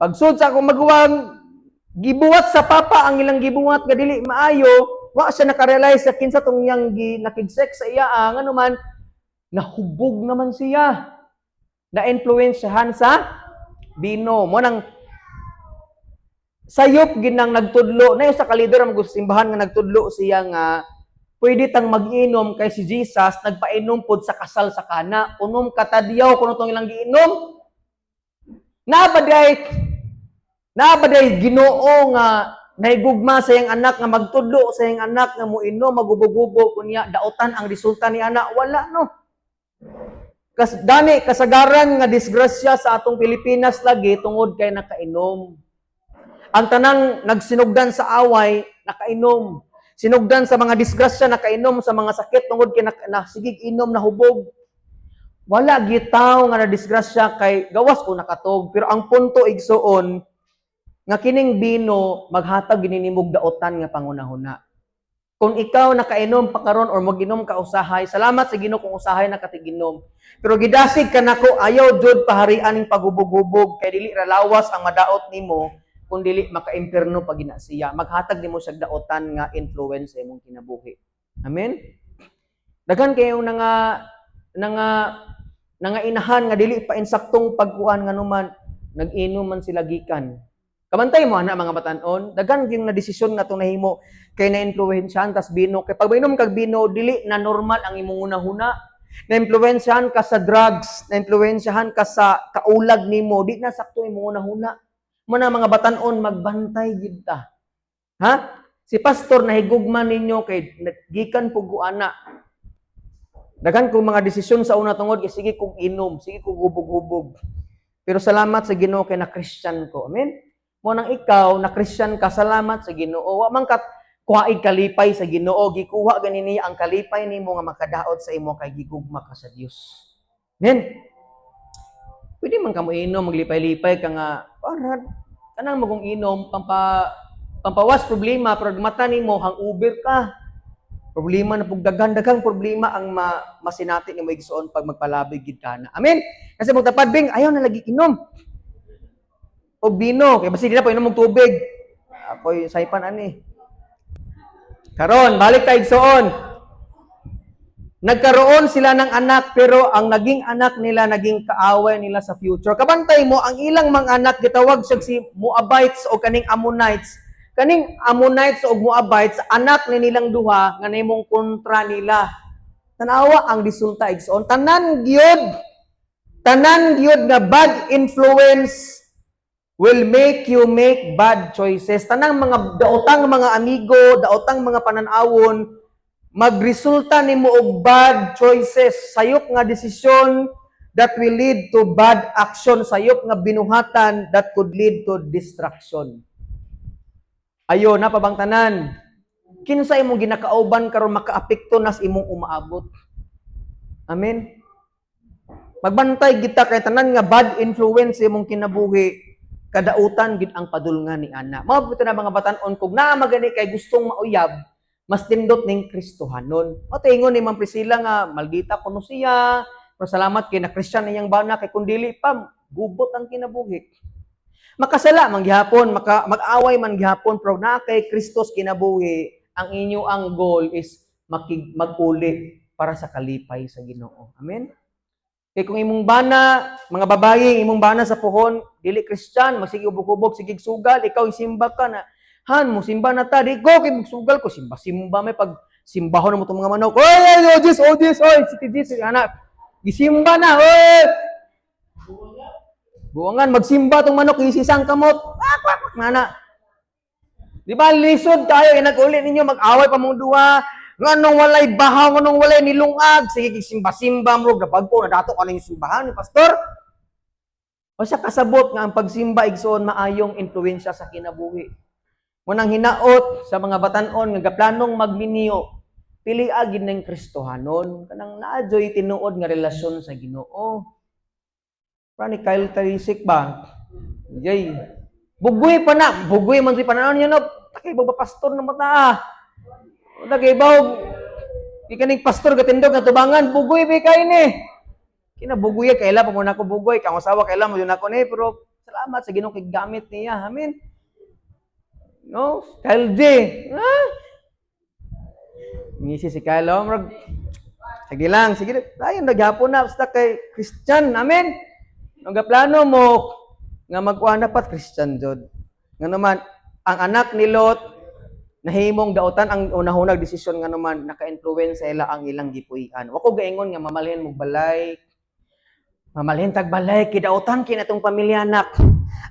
Pagsud sa akong maguwang, gibuhat sa papa ang ilang gibuhat nga dili maayo, wa siya nakarealize sa kinsa tong iyang gi nakig-sex sa iya, ah, ngano man nahubog naman siya. Na-influensyahan sa bino. Mo nang sayop ginang nagtudlo na sa ka-leader ang simbahan nga nagtudlo siya nga pwede tang mag-inom kay si Jesus nagpainom pod sa kasal sa Kana. Unom katadyaw kuno tong ilang giinom. Naa ba day Ginoo nga nahigugma sa iyang anak nga magtudlo sa iyang anak nga moinom, magubog-gubog, kunya dautan ang resulta ni anak? Wala, no? Kas dani kasagaran nga disgrasya sa atong Pilipinas lagi tungod kay nakainom. Ang tanang nagsinugdan sa away, nakainom. Sinugdan sa mga disgrasya, nakainom, sa mga sakit tungod kay na, sigig inom, nahubog. Wala gitaw nga na disgrasya kay gawas o nakatog. Pero ang punto, igsuon, nga kining bino maghatag gini nimog daotan nga pangunahuna. Kung ikaw nakainom pa karon or maginom ka usahay, salamat sa Ginoo kung usahay nakatiginom. Pero gidasig ka nako, ayaw jud paharian ning paghubog-hubog kay dili ra lawas ang madaot nimo kung dili maka-impierno pa gina siya. Maghatag nimo siya daotan nga influence sa imong kinabuhi. Amen. Daghan kayong nga inahan nga dili pa insaktong pagkuan, nganuman nag-inom man sila gikan. Kabantay mo ana, mga batan-on, daghan gyud na desisyon nga itong nahimo kay na-influensyahan tas bino. Kay pag mainom kag bino, dili na normal ang imong hunahuna. Na-influensyahan ka sa drugs, na-influensyahan ka sa kaulag nimo, di na sakto imong hunahuna. Mo na, mga batan-on, magbantay gid ta. Ha? Si pastor nahigugma ninyo kay gikan pug ana. Daghan kong mga desisyon sa una tungod kay sige kog inom, sige kog hubog-hubog. Pero salamat sa Ginoo kay na Christian ko. Amen. Mo nang ikaw na Christian ka, salamat sa Ginoo. Wa man ka kuhaig kalipay sa Ginoo, gikuha gani niya ang kalipay nimo nga makadaot sa imo kay gigugma ka sa Dios. Amen. Pwede man ka mo inom, maglipay-lipay ka nga para kanang magong inom pampawas problema, pero mata nimo hangover ka. Problema na pug daghan, daghang problema ang masinati nimo, igsuon, pag magpalabig gid ka na. Amen. Kasi magtapad bing ayaw na lagi inom og bino kay basi di na pa inom og tubig. Ako'y saypan ani. Karon, balik ta, igsuon. Nagkaroon sila ng anak, pero ang naging anak nila, naging kaaway nila sa future. Kabantay mo, ang ilang mga anak gitawag siya si Moabites o kaning Ammonites. Kaning Ammonites o Moabites, anak ni nilang duha nga nahimong kontra nila. Tanawa ang resulta, igsoon. Tanan gyud nga bad influence will make you make bad choices. Tanang mga daotang mga amigo, daotang mga pananawon, magresulta nimo og bad choices, sayop nga desisyon that will lead to bad action, sayop nga binuhatan that could lead to destruction. Ayo na pabang tanan. Kinsa imong ginakauban karon makaapekto nas imong umaabot. Amen. Magbantay kita kay tanan nga bad influence sa imong kinabuhi, kadautan gid ang padulngan ni ana. Mao na, mga batan-on, kung naa magani kay gustong mauyab, mas tindot ning Kristohanon. O tingon ni Ma'am Priscilla nga maldita kuno siya, pero salamat kay na Christian niyang bana kay kun dili pa, gubot ang kinabuhi. Makasala man gihapon, mag-away man gihapon, pero na kay Kristos kinabuhi, ang inyo ang goal is mag-uli para sa kalipay sa Ginoo. Amen. Kay kung imong bana, mga babae, imong bana sa puhon, dili Christian, magsige ubog-ubog, sige sugal, ikaw isimba ka na, "Han, mo simba na ta." "Di ko, kay sugal ko, simba-simba may pag simbahon mo itong mga manok." "Oy, oy, oh, Jesus, oh, Jesus, oy, si Jesus, anak." Gisimba na, oy! Buwangan, magsimba tong manok, isisang kamot. Ah, kwak, kwak, mana. Di ba, lisod tayo, inag-uli ninyo, mag-away pa mong duha. Nganong walay bahaw, nganong walay nilungag. Sige, simba-simba mo, nabagpo, nadato ka na yung simbahan ni pastor. O siya kasabot nga ang pagsimba, igsoon, maayong influensya sa kinabuhi. Munang hinaot sa mga batan-on nga gaplanong magminyo, pili agid ng Kristohanon, kanang naadyoy tinuod nga relasyon sa Ginoo. Para ni Kyle Tarisik ba? Yay. Bugoy pa na. Bugoy man si pananaw niya, no. Takay ba pastor na mata ah. Takay ba ikaning pastor gatindog nga tubangan, bugoy ba kay ni? Kina bugoy kaila pa mo nako bugoy, kang asawa kaila mo yun ako ni, pero salamat sa Ginoo kay gamit niya. Amen. No, Kyle J. Ah? Ngisi si Kyle, oh, murag, sige lang, sige. Ayun, naghapon na, basta kay Christian. Amen. Ang plano mo, nga magkuha na pat Christian jud. Nga naman, ang anak ni Lot, nahimong dautan ang unahunag desisyon nga naman naka-influence sa ila ang ilang gipuy-an. Wa ko gaingon nga mamalhin mo balay. Mamalhin tag balay kidautan kay natong pamilya, anak.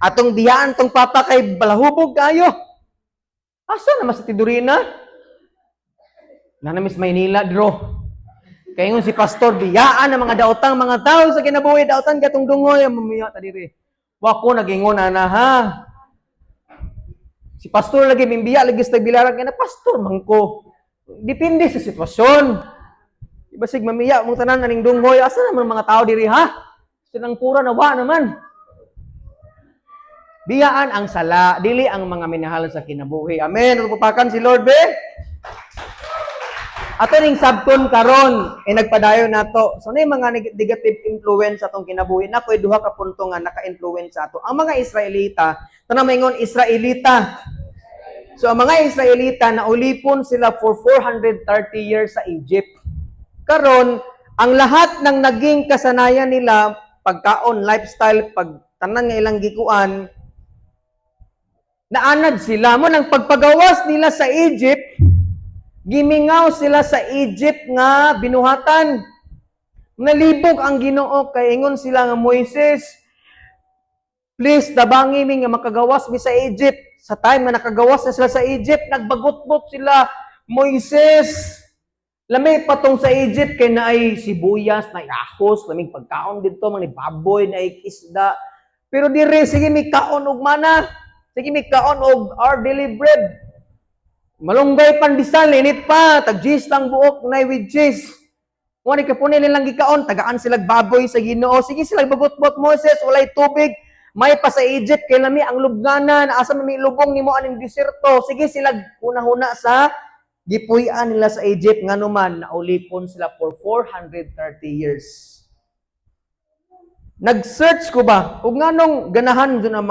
Atong biyaan tong papa kay balahubog kayo. Asa naman sa Tidurina? Nanamis Maynila dro. Kay ingon si pastor, biyaan ang mga daotang mga tao sa kinabuhi, daotan katong dungoy ang mamiya ta diri. Wa ko nagingon ana ha. Si pastor lagi mimbiya lagi sa tagbilaran kay na pastor man ko. Depende sa sitwasyon. Ibasig mamiya mong tanan aning dunghoy, asa naman ang mga tao diri ha? Silang pura na wa naman. Biyaan ang sala, dili ang mga minahal sa kinabuhi. Amen. Pupakan si Lord be. Ato ning sabton karon e nagpadayon nato. So na yung mga negative influence sa atong kinabuhi. Nakoy duha ka punto nga naka-influence sa ato. Ang mga Israelita, tanang maingon Israelita. So ang mga Israelita naulipon sila for 430 years sa Egypt. Karon, ang lahat ng naging kasanayan nila, pagkaon, lifestyle, pag tanan nga ilang gikuan, naanad sila mo nang pagpagawas nila sa Egypt, gimingaw sila sa Egypt nga binuhatan. Nalibog ang Ginoo kay ingon sila nga, "Moises, please tabangi mi nga makagawas mi sa Egypt." Sa time nga nakagawas na sila sa Egypt, nagbagutbot sila, "Moises, lami patong sa Egypt kay naay sibuyas, naay ahos, laming pagkaon didto, mga baboy, naay isda. Pero dire sige mi kaon og mana. Sige mi kaon og our daily bread. Malunggay pandesal, init pa, tag cheese lang buok, nay with cheese. Mo ni kapuni nilang gikaon, tagaan sila baboy sa Ginoo. Sige sila bagutbot, 'Moises, walay tubig. May pa sa Egypt kay lami ang lubnganan, asa man mi lubong nimo aning diserto?" Sige sila hunahuna sa gipuy-an nila sa Egypt, nganuman naulipon sila for 430 years. Nag-search ko ba ug nganong ganahan dun ang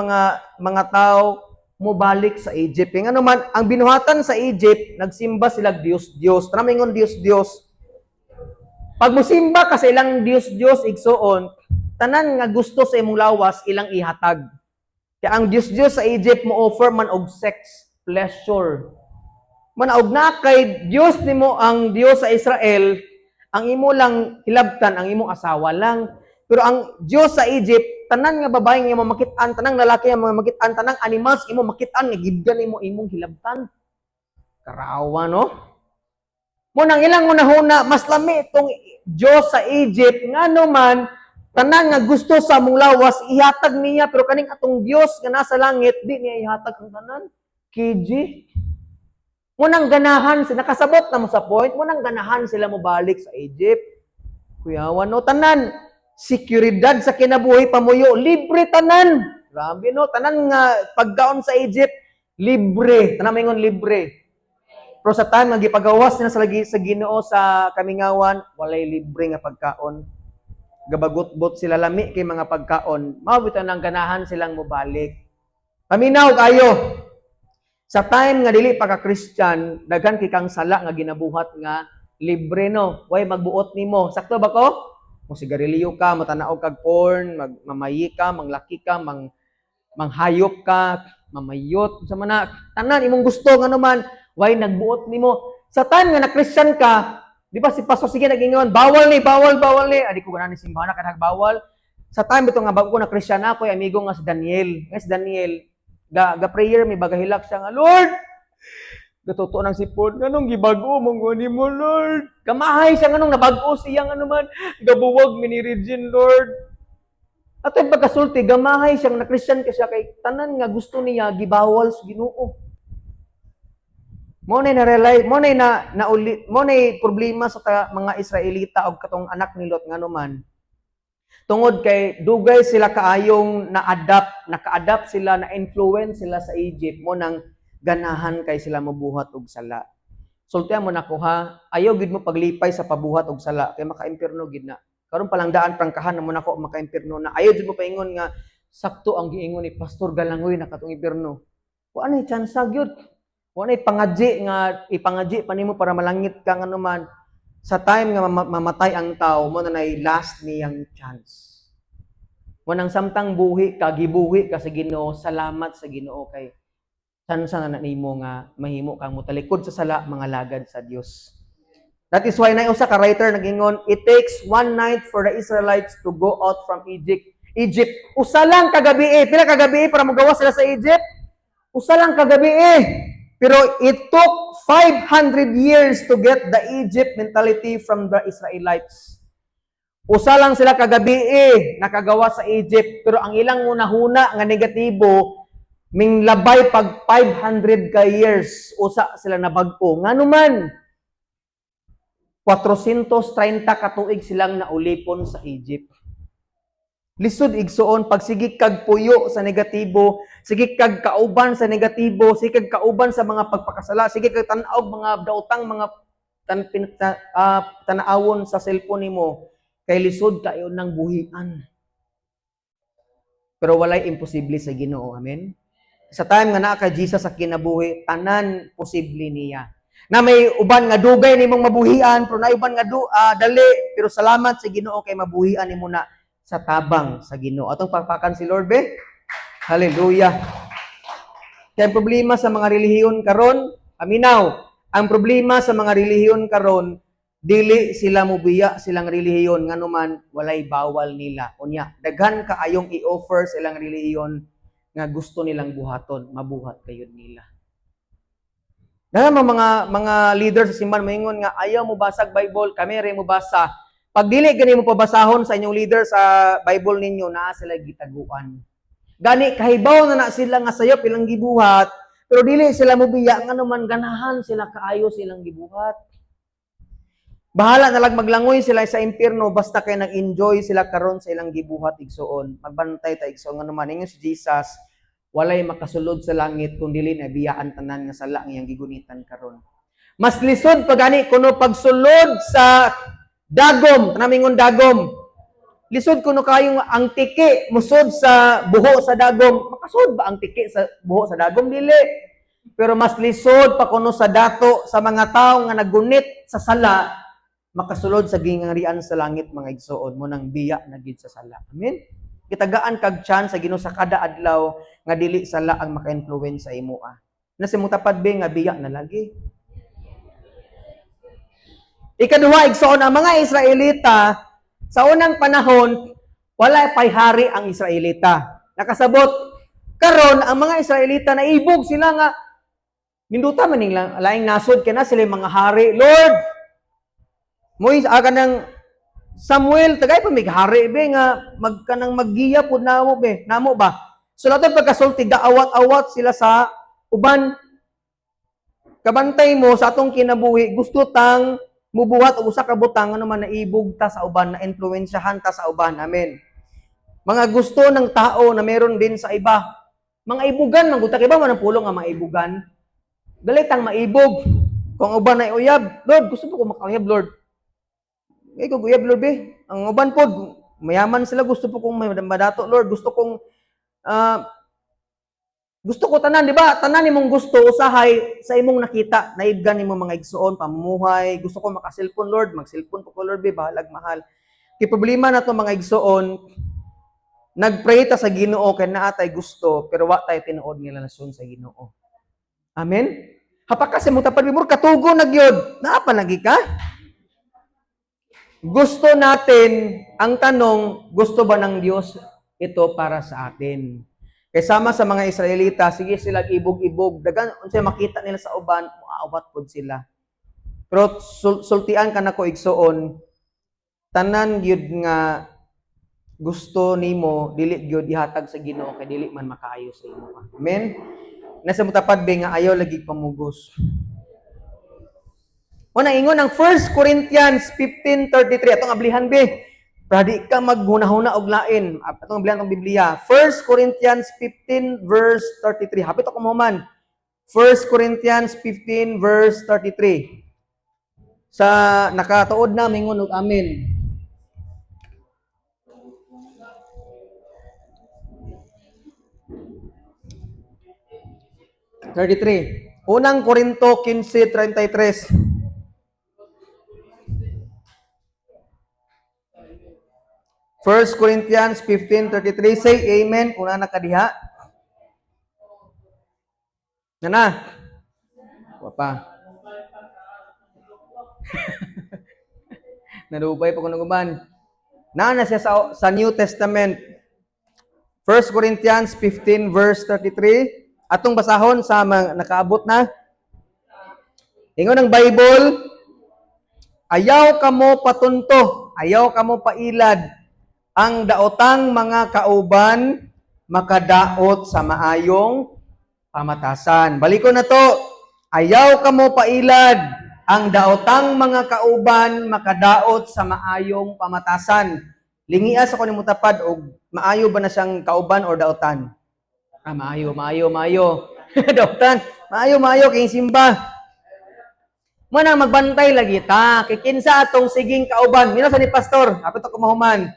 mga tao mobalik sa Egypt? Kaya ngano man ang binuhatan sa Egypt, nagsimba sila Dios Dios. Tara mingon Dios Dios. Pag musimba ka sa ilang Dios Dios, igsuon, tanan nga gusto sa imong lawas ilang ihatag. Kaya ang Dios Dios sa Egypt mo offer man og sex, pleasure. Man og na kay Dios nimo ang Dios sa Israel, ang imo lang hilabtan ang imong asawa lang. Pero ang Dios sa Egypt, tanan nga babae nga imo makit-an, tanang lalaki nga imo makit-an, tanang animals imo makit-an nga gibgan nimo imong hilabtan. Karawa, no? Mo nang ilang hunahuna, mas lami itong Dios sa Egypt, ngano man tanan nga gusto sa among lawas ihatag niya, pero kaning atong Dios nga nasa langit di niya ihatag ang tanan. KG. Mo nang ganahan sila, nakasabot na mo sa point, mo nang ganahan sila mo balik sa Egypt. Kuyawan no, tanan sekuridad sa kinabuhi pamuyo, libre tanan. Grabe no, tanan nga pagkaon sa Egypt libre. Tanan maingon libre. Pero sa time nga gipagawas nila sa lagi sa Ginoo sa kamingawan, walay libre nga pagkaon. Gabagutbot sila, lami kay mga pagkaon. Mao bitaw nang ganahan silang mobalik. Paminaw kayo. Sa time nga dili pa ka Christian, daghan kay kang sala nga ginabuhat nga libre no. Way magbuot nimo. Sakto ba ko? Mo sigarilyo ka, motanaw kag porn, magmamayi ka, manglaki ka, manghayop ka, mamayot, sa mana tanan imong gusto nga naman way nagbuot nimo. Sa time nga na Christian ka, di ba si pastor sige nag-ingon, "Bawal ni, bawal, bawal ni." Adi ko ganahan ni simbahan na bawal. Sa time bitaw nga bago ko na Christian ako, ay amigo nga si Daniel. Nga si Daniel, ga prayer mi bagahilak siya nga, "Lord, gatuto ng sipon, nganong gibago mong gani mo, Lord?" Kamahay siya nganong nabag-o siya, nga naman, gabuwag mi ni Regine, Lord. Ato yung pagkasulti, gamahay siya na Christian ka siya kay tanan nga gusto niya gibawal sa Ginoo. Mo na na-realize, mo na na nauli, mo na problema sa mga Israelita og katong anak ni Lot, ngano man. Tungod kay dugay sila kaayong na-adapt, naka-adapt sila, na-influence sila sa Egypt mo nang ganahan kay sila mabuhat og sala. Sultihan mo nako ha, ayaw gid mo paglipay sa pabuhat og sala kay maka-impierno gid na. Karon pa lang daan, prangkahan na mo nako, maka-impierno na. Ayaw gid mo paingon nga sakto ang giingon ni Pastor Galangoy na katong impierno. Wa nay tsansa gyud. Wa nay pangadji nga ipangadji pa nimo para malangit ka, nganuman sa time nga mamatay ang tao mo na nay last niyang chance. Mo nang samtang buhi ka, gibuhi ka sa Ginoo, salamat sa Ginoo kay tsansa na nimo nga mahimo kang motalikod sa sala, mga lagad sa Dios. That is why na usa ka writer nagingon, "It takes one night for the Israelites to go out from Egypt." Egypt, usa lang kagabi eh. Pila kagabi para mogawas sila sa Egypt? Usa lang kagabi eh. Pero it took 500 years to get the Egypt mentality from the Israelites. Usa lang sila kagabi eh, nakagawa sa Egypt, pero ang ilang hunahuna nga negatibo ming labay pag 500 ka years usa sila nabag-o. Ngano man 430 ka tuig silang naulipon sa Egypt. Lisod, igsuon, pag sige kag puyo sa negatibo, sige kag kauban sa negatibo, sige kag kauban sa mga pagpakasala, sige kag tan-aw mga daotang mga tanaawon sa cellphone nimo kay lisod kayo ng buhian. Pero walay imposible sa Ginoo. Amen. Sa time nga naa kay Jesus sa kinabuhi, tanan posible niya. Na may uban nga dugay nimong mabuhian, pero na uban nga dali, pero salamat sa Ginoo kay mabuhian nimo na sa tabang sa Ginoo. Atong pakpakan si Lord be. Hallelujah. Kaya ang problema sa mga relihiyon karon, aminaw, ang problema sa mga relihiyon karon, dili sila mubiya silang relihiyon nganuman walay bawal nila. Unya, daghan kaayong i-offer silang relihiyon nga gusto nilang buhaton, mabuhat kayon nila. Dahil mga leader sa simbahan moingon nga ayaw mo basag Bible, kami rin mo basa. Pag dili gani mo pabasahon sa inyong leader sa Bible ninyo, naa sila gitaguan. Gani kahibaw na na sila nga sayop ilang gibuhat, pero dili sila mobiya nganuman ganahan sila kaayo silang gibuhat. Bahala na lang maglangoy sila sa impierno basta kay nag-enjoy sila karon sa ilang gibuhat, igsuon. Magbantay ta, igsuon, nganuman ingon si Jesus, walay makasulod sa langit kung dili na biyaan tanan nga sala nga iyang gigunitan karon. Mas lisod pa gani kuno pagsulod sa dagom, tanamingon dagom. Lisod kuno kayong ang tiki musod sa buho sa dagom. Makasud ba ang tiki sa buho sa dagom? Dili. Pero mas lisod pa kuno sa dato sa mga tao nga nagunit sa sala makasulod sa gingarian sa langit, mga igsuon, mo nang biya na gid sa sala. Amen. Gitagaan kag chance sa Ginoo sa kada adlaw nga dili sala ang maka-influence sa imo ah. Na sa imong tapad be nga biya na lagi. Ikaduha, igsoon, ang mga Israelita sa unang panahon wala pay hari ang Israelita. Nakasabot karon ang mga Israelita, naibog sila nga ninduta man ning laing nasod kay na sila yung mga hari. Lord, Moise aga ng Samuel, tagay pa mig hari be nga magkanang maggiya pud namo be, namo ba? So lato pagkasulti, gaawat-awat sila sa uban. Kabantay mo sa atong kinabuhi, gusto tang mubuhat og usa ka butang ano man naibog ta sa uban, na influensyahan ta sa uban. Amen. Mga gusto ng tao na meron din sa iba. Mga ibugan man gud ta, kay ba man ang pulong nga maibugan? Dali tang maibog. Kung ang uban ay uyab, "Lord, gusto po ko makauyab, Lord." "Ay, kung uyab, Lord, be." Ang uban po, mayaman sila, "Gusto po kong may madato, Lord. Gusto ko tanan," di ba? Tanan nimong gusto usahay sa imong nakita, naibgan nimo, mga igsuon, pamumuhay. "Gusto ko maka-cellphone, Lord, mag-cellphone po ko, Lord, be, bahalag mahal." Kay problema na to, mga igsuon, nagpray ta sa Ginoo kay naa tay gusto, pero wa tay tinuod nga relasyon sa Ginoo. Amen. Hapaka sa imong tapad mur katugo na gyud. Naa pa lagi ka? Gusto natin, ang tanong, gusto ba ng Diyos ito para sa atin? Kay sama sa mga Israelita, sige sila ibog-ibog, dagan unsay makita nila sa uban, muawat pod sila. Pero sultian ka nako, igsuon, tanan gyud nga gusto nimo dili gyud ihatag sa Ginoo kay dili man makaayo sa imo. Amen. Nasa mutapad be nga ayaw lagi pamugos. Una ingon ang 1 Corinthians 15:33, atong ablihan be. Para di ka maghunahuna og lain. Atong bilang tong Biblia. 1 Corinthians 15 verse 33. Hapit ako mahuman. 1 Corinthians 15 verse 33. Sa nakatuod na, mingon og amen. 33. Unang Korinto 15:33. 1 Corinthians 15:33, say amen kung naa kadiha. Nana. Wa pa. Nadupay pa kuno guban. Naa na siya sa New Testament. 1 Corinthians 15 verse 33. Atong basahon sa mga nakaabot na. Ingon ang Bible, "Ayaw kamo patunto, ayaw kamo pailad. Ang daotang mga kauban makadaot sa maayong pamatasan." Balikon na to. "Ayaw kamo pailad. Ang daotang mga kauban makadaot sa maayong pamatasan." Lingia sa kuno mutapad og maayo ba na siyang kauban or daotan? Ah, maayo, maayo, maayo. Daotan. Maayo, maayo kay simba. Mo nang magbantay lagi ta. Kay kinsa atong siging kauban? Mino sa ni pastor, hapit ako mahuman.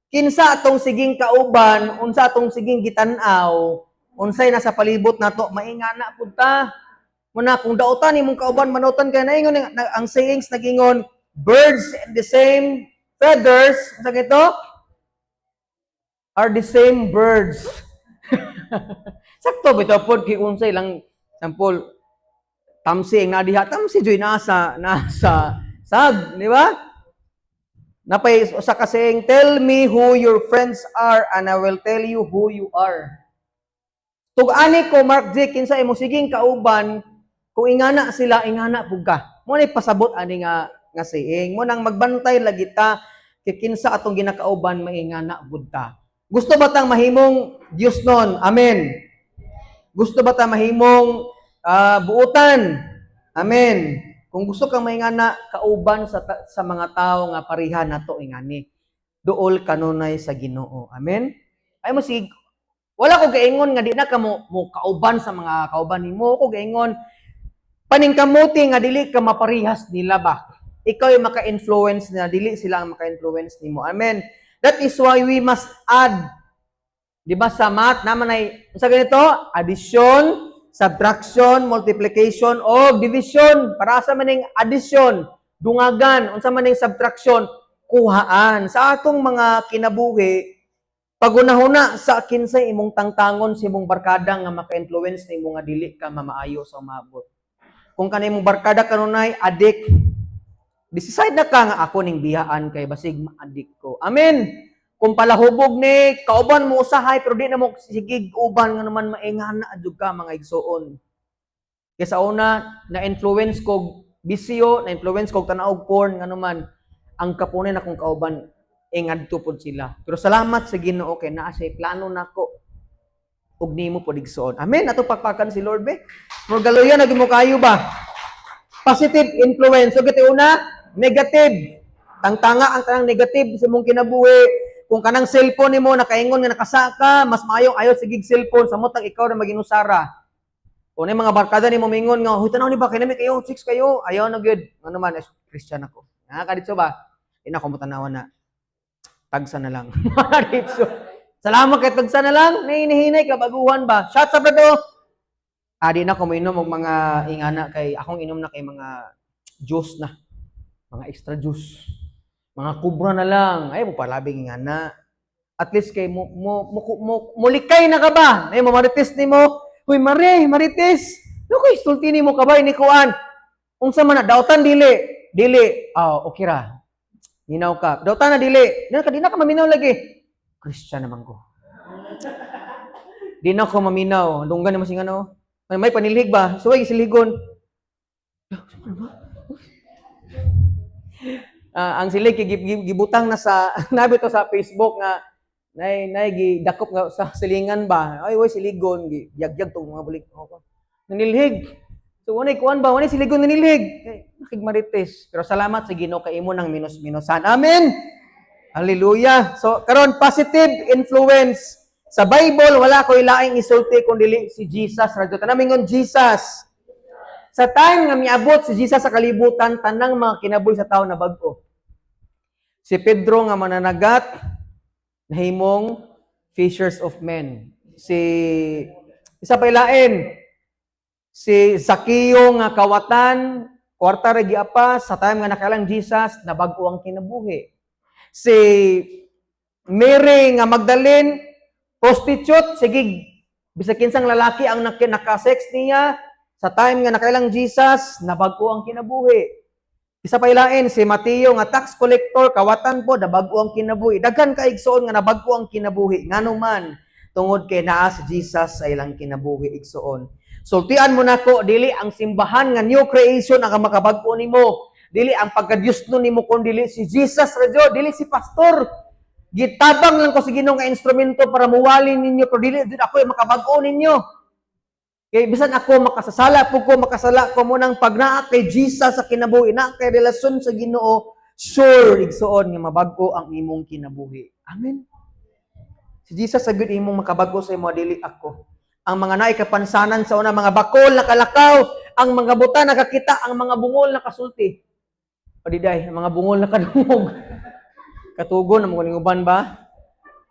Kinsa atong siging kauban, unsa atong siging gitan-aw, unsay nasa palibot nato, maingana pud ta. Muna kung daotan imong kauban, manutan kay naingon ang sayings nagingon, "Birds in the same feathers," unsa gito? "Are the same birds." Sakto bitaw pod kay unsay lang sample tamsi ang nadiha, tamsi joy nasa sag, di ba? Napay usa ka saying, "Tell me who your friends are and I will tell you who you are." Tug-ani ko, Mark J, kinsa imo siging kauban, kung ingana sila, ingana pug ka. Mo ni pasabot ani nga saying. Mo nang magbantay lagi ta kay kinsa atong ginakauban, maingana pud ta. Gusto ba tang mahimong Dios nun? Amen. Gusto ba ta mahimong buutan? Amen. Kung gusto kang maingana, kauban sa mga tao nga pareha nato ingani. Duol kanunay sa Ginoo. Amen. Ay mo sig wala ko gaingon nga di na ka mo kauban sa mga kauban nimo, ko gaingon paningkamuti nga dili ka maparihas nila ba. Ikaw yung maka-influence nila, dili sila ang maka-influence nimo. Amen. That is why we must add. Di ba sa math naman ay sa ganito, addition, subtraction, multiplication, o division. Para sa maning addition, dungagan, unsa man ning subtraction, kuhaan. Sa atong mga kinabuhi, pagunahuna sa kinsay imong tangtangon sa imong barkada nga maka-influence nimo nga dili ka mamaayo sa umabot. Kung kanay imong barkada kanunay adik, decide na ka nga ako ning biyaan kay basig maadik ko. Amen. Kung palahubog ni kauban mo usahay pero di na mo sigig uban nga naman maingana jud ka, mga igsuon. Kay sa una na-influence kog bisyo, na-influence kog tan-aw og porn, nga naman ang kapunay na kong kauban ingadto pod sila. Pero salamat sa Ginoo kay naa siya plano nako ug nimo pod, igsuon. Amen. Ato pakpakan si Lord be. Murag galuya na mo kayo ba? Positive influence. So giti una, negative. Tangtanga ang tanang negative sa imong kinabuhi. Kung kanang cellphone nimo nakaingon nga nakasaka, mas maayong ayaw sigig cellphone sa motang ikaw na maginusara. Kung na mga barkada nimo mingon nga, "Huy, tanaw ni ba kay nami kayo, chicks kayo," ayaw na gyud. Ano man, eh, Christian ako. Nga kaditso ba? Di na ko mo tanawan na. Tagsa na lang. Kaditso. Salamat kay tagsa na lang. Nahihinay ka baguhan ba? Shots up na to. Ah, di na ko moinom og mga ingana kay akong inom na kay mga juice na. Mga extra juice. Mga Cobra na lang. Ay mo palabing ingana. At least kay mo mulikay na ka ba? Ay mo marites nimo. "Huy mare, marites. No kay sulti nimo kabay ni kuan. Unsa man na dautan dili?" "Dili." "Ah, okay ra. Minaw ka. Dautan na dili." "Di na ka maminaw lagi." "Christian naman ko. Di na ko maminaw." Dunggan nimo sing ano. May panilhig ba? Suway silhigon. Ah, ang silig kay gibutang na sa nabi to sa Facebook nga nay nay gidakop nga sa silingan ba. Ay way siligon gi yagyag tong mga bulik ako. Nanilhig. So wanay kuan ba, wanay siligon nanilhig. Kay nakigmarites. Pero salamat sa Ginoo kay imo nang minus-minusan. Amen. Hallelujah. So karon, positive influence sa Bible, wala ko ilaing isulti kung dili si Jesus ra jud. Tanang mingon, "Jesus." Sa time nga miabot si Jesus sa kalibutan, tanang mga kinabuhi sa tao na bag-o. Si Pedro nga mananagat, nahimong fishers of men. Si isa pa ilain, si Zaccheo nga kawatan, kwarta ra giapas, sa time nga nakailang Jesus, nabag-o ang kinabuhi. Si Mary nga Magdalene, prostitute, sige, bisag kinsang lalaki ang naka-sex niya, sa time nga nakailang Jesus, nabag-o ang kinabuhi. Isa pa ilain, si Mateo nga tax collector, kawatan po, nabag-o ang kinabuhi. Daghan ka igsoon nga nabag-o ang kinabuhi. Ngano man, tungod kay naa si Jesus sa ilang kinabuhi, igsoon. Sultian mo nako, dili ang simbahan nga New Creation ang makabag-o nimo. Dili ang pagka-Diyos no nimo kun dili si Jesus ra jud, dili si pastor. Gitabang lang ko sa Ginoo nga instrumento para muwali ninyo, pero dili jud ako yung makabag-o ninyo. Kay bisan ako makasasala po ko, makasala ko mo nang pag naa kay Jesus sa kinabuhi, naa kay relasyon sa Ginoo, sure, igsoon, nga mabag-o ang imong kinabuhi. Amen. Si Jesus sa gyud imong makabag-o sa imo, dili ako. Ang mga naay kapansanan sa una, mga bakol nakalakaw, ang mga buta nakakita, ang mga bungol nakasulti. Padiday, ang mga bungol nakadungog. Katugon ang mga uban ba?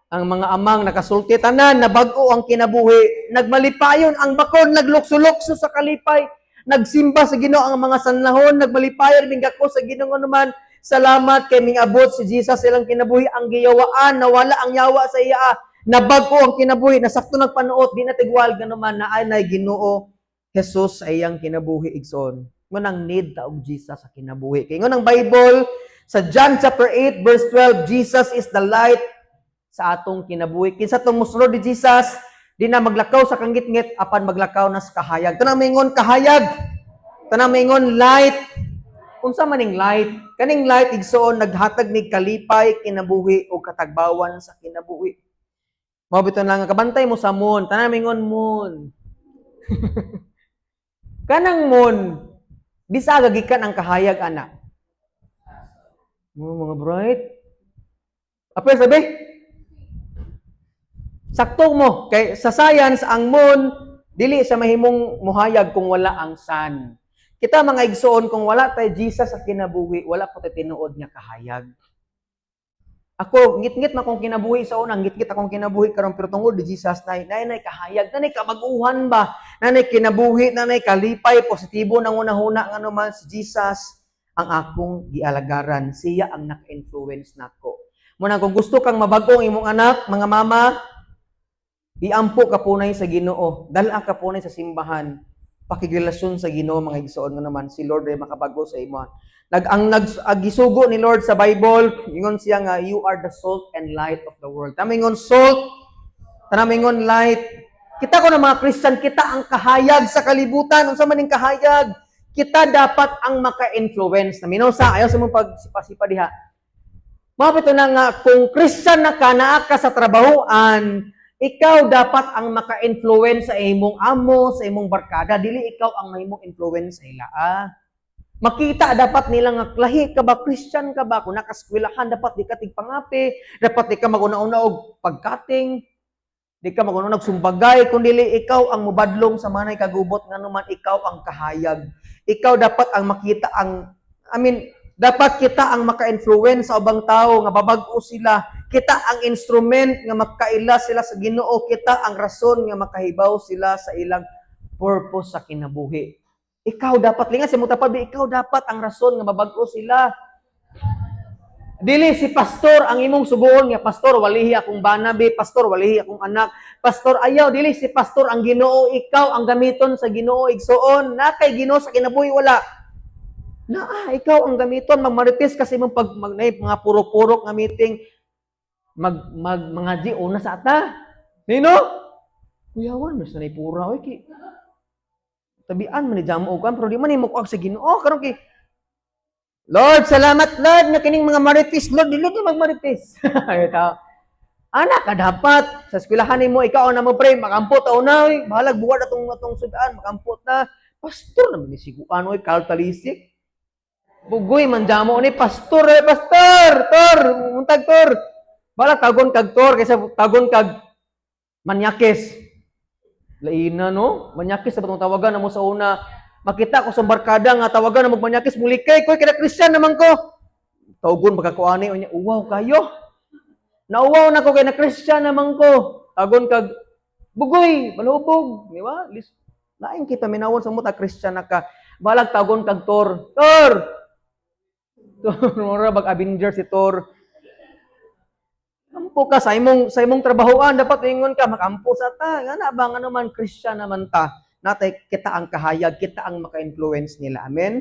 Ang mga amang nakasulti, tanan nabag-o ang kinabuhi, nagmalipayon ang bakod, naglukso-lukso sa kalipay, nagsimba sa Ginoo ang mga sanlahon, nagmalipayon minggako sa Ginoo naman. Salamat kay mingabot si Jesus ilang kinabuhi. Ang giyawaan, nawala ang yawa sa iya, nabag-o ang kinabuhi, nasakto nagpanuot, di na tigwal ganuman na ay nay Ginoo Jesus sa iyang kinabuhi, igsoon. Mo nang need ta og Jesus sa kinabuhi. Kay ingon ang Bible sa John chapter 8 verse 12, Jesus is the light sa atong kinabuhi. Kinsa tong mosunod ni Jesus, di na maglakaw sa kangitngit apan maglakaw na sa kahayag. Tanang mingon, "Kahayag." Tanang mingon, "Light." Unsa man ning light? Kaning light, igsoon, naghatag ni kalipay kinabuhi o katagbawan sa kinabuhi. Mao bitaw lang nga kabantay mo sa moon. Tanang mingon, "Moon." Kanang moon, di sa gikan ang kahayag ana? Mo mga bright. Apel sabi? Sakto mo kay sa science, ang moon dili sa mahimong muhayag kung wala ang sun. Kita, mga igsoon, kung wala tay Jesus sa kinabuhi, wala po tay tinuod nga kahayag. Ako, ngit-ngit man akong kinabuhi sa una, ngit-ngit akong kinabuhi karon, pero tungod ni Jesus nay nay nay kahayag, nanay kabag-uhan ba, nanay kinabuhi, nanay kalipay, positibo nang una-huna nga naman si Jesus ang akong gialagaran. Siya ang naka-influence nako. Muna kung gusto kang mabag-o ang imong anak, mga mama, iampo ka punay sa Ginoo, dala ka punay sa simbahan, pakigrelasyon sa Ginoo, mga igsoon, nga naman si Lord ay makabago sa imo. Nag ang nag ang gisugo ni Lord sa Bible, ingon siya nga you are the salt and light of the world. Tama ingon, "Salt," tanang ingon, "Light." Kita ko ng mga Christian, kita ang kahayag sa kalibutan. Unsa man ning kahayag? Kita dapat ang maka-influence. Naminaw sa ayaw sa mong pagsipa-sipa diha. Mao bitaw na nga kung Christian na ka, naa ka sa trabahoan, ikaw dapat ang maka-influence sa imong amo, sa imong barkada, dili ikaw ang mahimong influence sa ila. Ah. Makita dapat nila nga lahi ka ba, Christian ka ba, kung nakaskwelahan dapat di ka tigpangapi, dapat di ka maguna-una og pagkating, di ka maguna-una og sumbagay, kung dili ikaw ang mubadlong sa manay kagubot nga naman ikaw ang kahayag. Ikaw dapat ang makita ang, I mean, dapat kita ang maka-influence sa ubang tao nga babag-o sila. Kita ang instrument nga makaila sila sa Ginoo. Kita ang rason nga makahibaw sila sa ilang purpose sa kinabuhi. Ikaw dapat, linga sa imong tapad, ikaw dapat ang rason nga mabag-o sila. Dili si pastor ang imong suguon nga, "Pastor, walihi akong bana bi, pastor, walihi akong anak. Pastor, ayaw." Dili si pastor ang Ginoo, ikaw ang gamiton sa Ginoo, igsoon. Na kay Ginoo sa kinabuhi, wala? Naa, ikaw ang gamiton magmarites kasi imong pag mag, mga puro-purok nga meeting, mag mag mga di una sa ata. Nino? Kuyawan mas na pura oy kay tabian man ni jamo og pero di man nimo kuag sa Ginoo karon kay "Lord, salamat Lord na kining mga marites, Lord, dili ka magmarites." Ay ta. Anak ka dapat sa eskwelahan nimo, ikaw ang na mo pray, makampot aw na oy, bahalag buwad atong atong sudan, makampot na. Pastor naman ni siguan oy, kaltalisik. Bugoy man jamo ni pastor, eh, pastor, tor, muntag tor. Bala tagon kag tor kaysa tagon kag manyakis. Laina, no? Manyakis sa batong tawagan na mo sa una. Makita ko sa barkada nga tawagan na magmanyakis, mulikay ko, kaya Christian naman ko. Tawgon pagkakuani, unya, uwaw kayo. Nauwaw na ko kay na Christian naman ko. Tagon kag bugoy, malubog, di ba? Lain kita minawon sa muta Christian na ka. Balag tagon kag Thor. Thor! Thor, mura bag Avenger si Thor. Ampo ka sa imong trabahoan, dapat ingon ka makampo sa ta. Nga na ba nga naman Christian naman ta. Natay kita ang kahayag, kita ang maka-influence nila. Amen.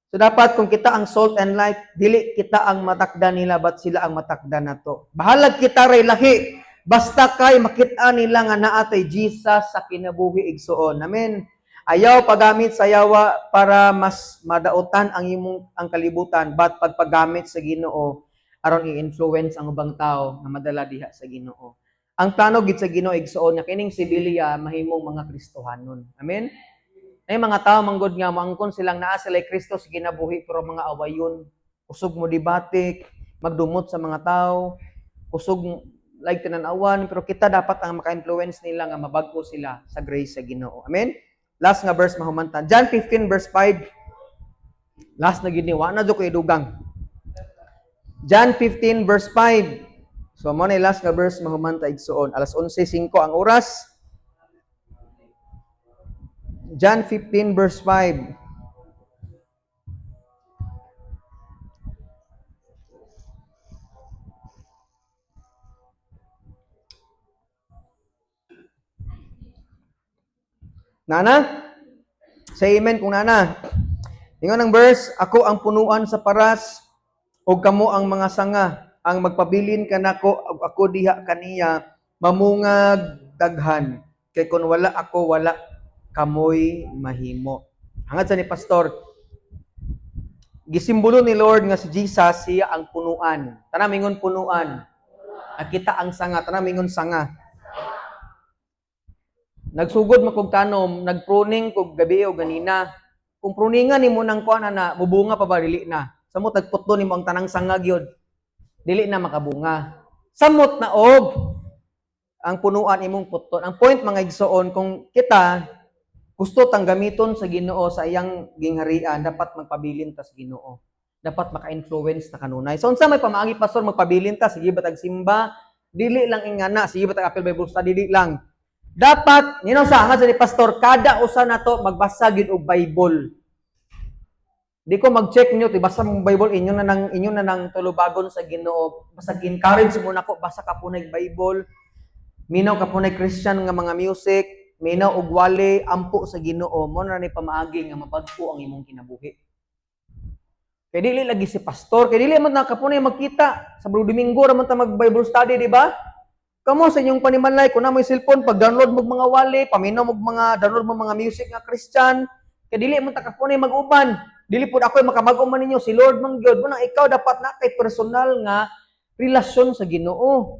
So dapat kung kita ang salt and light, dili kita ang matakda nila, but sila ang matakda nato. Bahalag kita ray lahi. Basta kay makita nila nga naa tay Jesus sa kinabuhi, igsuon. Amen. Ayaw paggamit sa yawa para mas madautan ang imong ang kalibutan, but pagpagamit sa Ginoo aron i-influence ang ubang tao nga madala diha sa Ginoo. Ang plano gid sa Ginoo, igsuon, nga kining Sibilia mahimong mga Kristohanon. Amen. Ay mga tao manggod nga moangkon silang naa sila Kristo sa kinabuhi pero mga awayon, kusog mo debate, magdumot sa mga tao, kusog like tinan-awan, pero kita dapat ang maka-influence nila nga mabag-o sila sa grace sa Ginoo. Amen. Last nga verse mahuman ta. John 15 verse 5. Last na gid ni, wa na jud ko idugang. John 15 verse 5. So mo na last nga verse, mahuman ta, igsuon. Alas 11:05 ang oras. John 15 verse 5. Nana? Say amen kung nana. Ingon ang verse, "Ako ang punuan sa paras, ug kamo ang mga sanga. Ang magpabilin kanako ug ako diha kaniya, mamungag daghan. Kay kun wala ako, wala kamoy mahimo." Hangad sa ni pastor, gisimbolo ni Lord nga si Jesus siya ang punuan. Tanan mingon, "Punuan." Ang kita ang sanga, tanan mingon, "Sanga." Nagsugod man kog tanom, nagpruning kog gabi o ganina. Kung pruningan nimo nang kuan ana, mubunga pa ba? Dili na. Samot nagputlo nimo ang tanang sanga gyud. Dili na makabunga. Samot na og ang punuan imong puton. Ang point, mga igsoon, kung kita gusto tang gamiton sa Ginoo sa iyang gingharian, dapat magpabilin ta sa Ginoo. Dapat maka-influence ta kanunay. So unsa may pamaagi, pastor, magpabilin ta? Sige ba tag simba? Dili lang ingana, sige ba tag apil Bible study, dili lang. Dapat, nino sa hangad sa ni pastor, kada usa nato magbasa gyud og Bible. Di ko mag-check niyo, ti basa mong Bible, inyo na nang tulubagon sa Ginoo. Basta encourage mo nako, basa ka po Bible. Minaw ka po Christian nga mga music, minaw og wali, ampo sa Ginoo, mo na ni pamaagi nga mabag-o ang imong kinabuhi. Kay dili lagi si pastor, kay dili man na kapunay magkita. Sa Domingo ra man ta mag Bible study, di ba? Kamo sa inyong panimalay, kung na may cellphone, pag download mo mga wali, paminaw mo mga download mo mga music nga Christian, kay dili man ta kapunay mag-uban. Dili pud ako makabag-o man ninyo, si Lord man gyud. Mo nang ikaw dapat na kay personal nga relasyon sa Ginoo.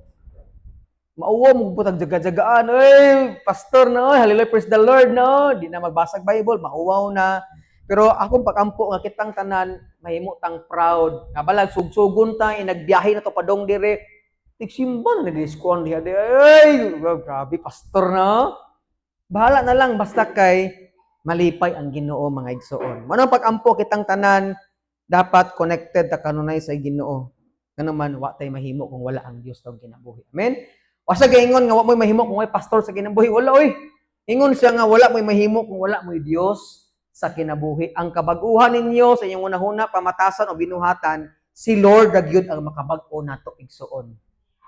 Mauwa mo putag jaga-jagaan, "Oy, pastor na, oy, hallelujah, praise the Lord no." Di na magbasag Bible, mauwaw na. Pero akong pagampo nga kitang tanan mahimo tang proud. Nga balag sugsugon ta, inagbiyahe na to padong dire. Tigsimba na nag-diskuan diha di. Ay, grabe pastor na. Bahala na lang basta kay malipay ang Ginoo, mga igsoon. Mao pagampo, kitang tanan dapat connected ta kanunay sa Ginoo. Ngano man wa tay mahimo kung wala ang Dios sa kinabuhi. Amen. Wa sa gaingon nga wa mo'y mahimo kung way pastor sa kinabuhi. Wala oy. Ingon siya nga wala mo'y mahimo kung wala mo'y Dios sa kinabuhi. Ang kabag-uhan ninyo sa inyong hunahuna, pamatasan o binuhatan, si Lord ra gyud ang makabag-o nato, igsuon.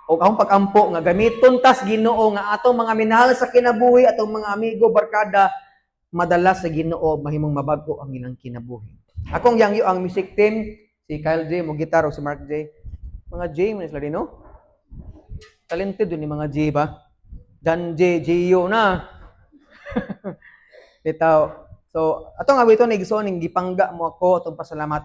O akong pagampo nga gamiton tas Ginoo nga atong mga minahal sa kinabuhi, atong mga amigo, barkada, madala sa Ginoo, mahimong mabag-o ang ilang kinabuhi. Akong yangyo ang music team, si Kyle J mo gitar o si Mark J. Mga J man sila din, no? Talented dun ni mga J ba? John J, Gio na. Bitaw. So, atong awiton, igsoon, gipangga mo ako, atong pasalamat.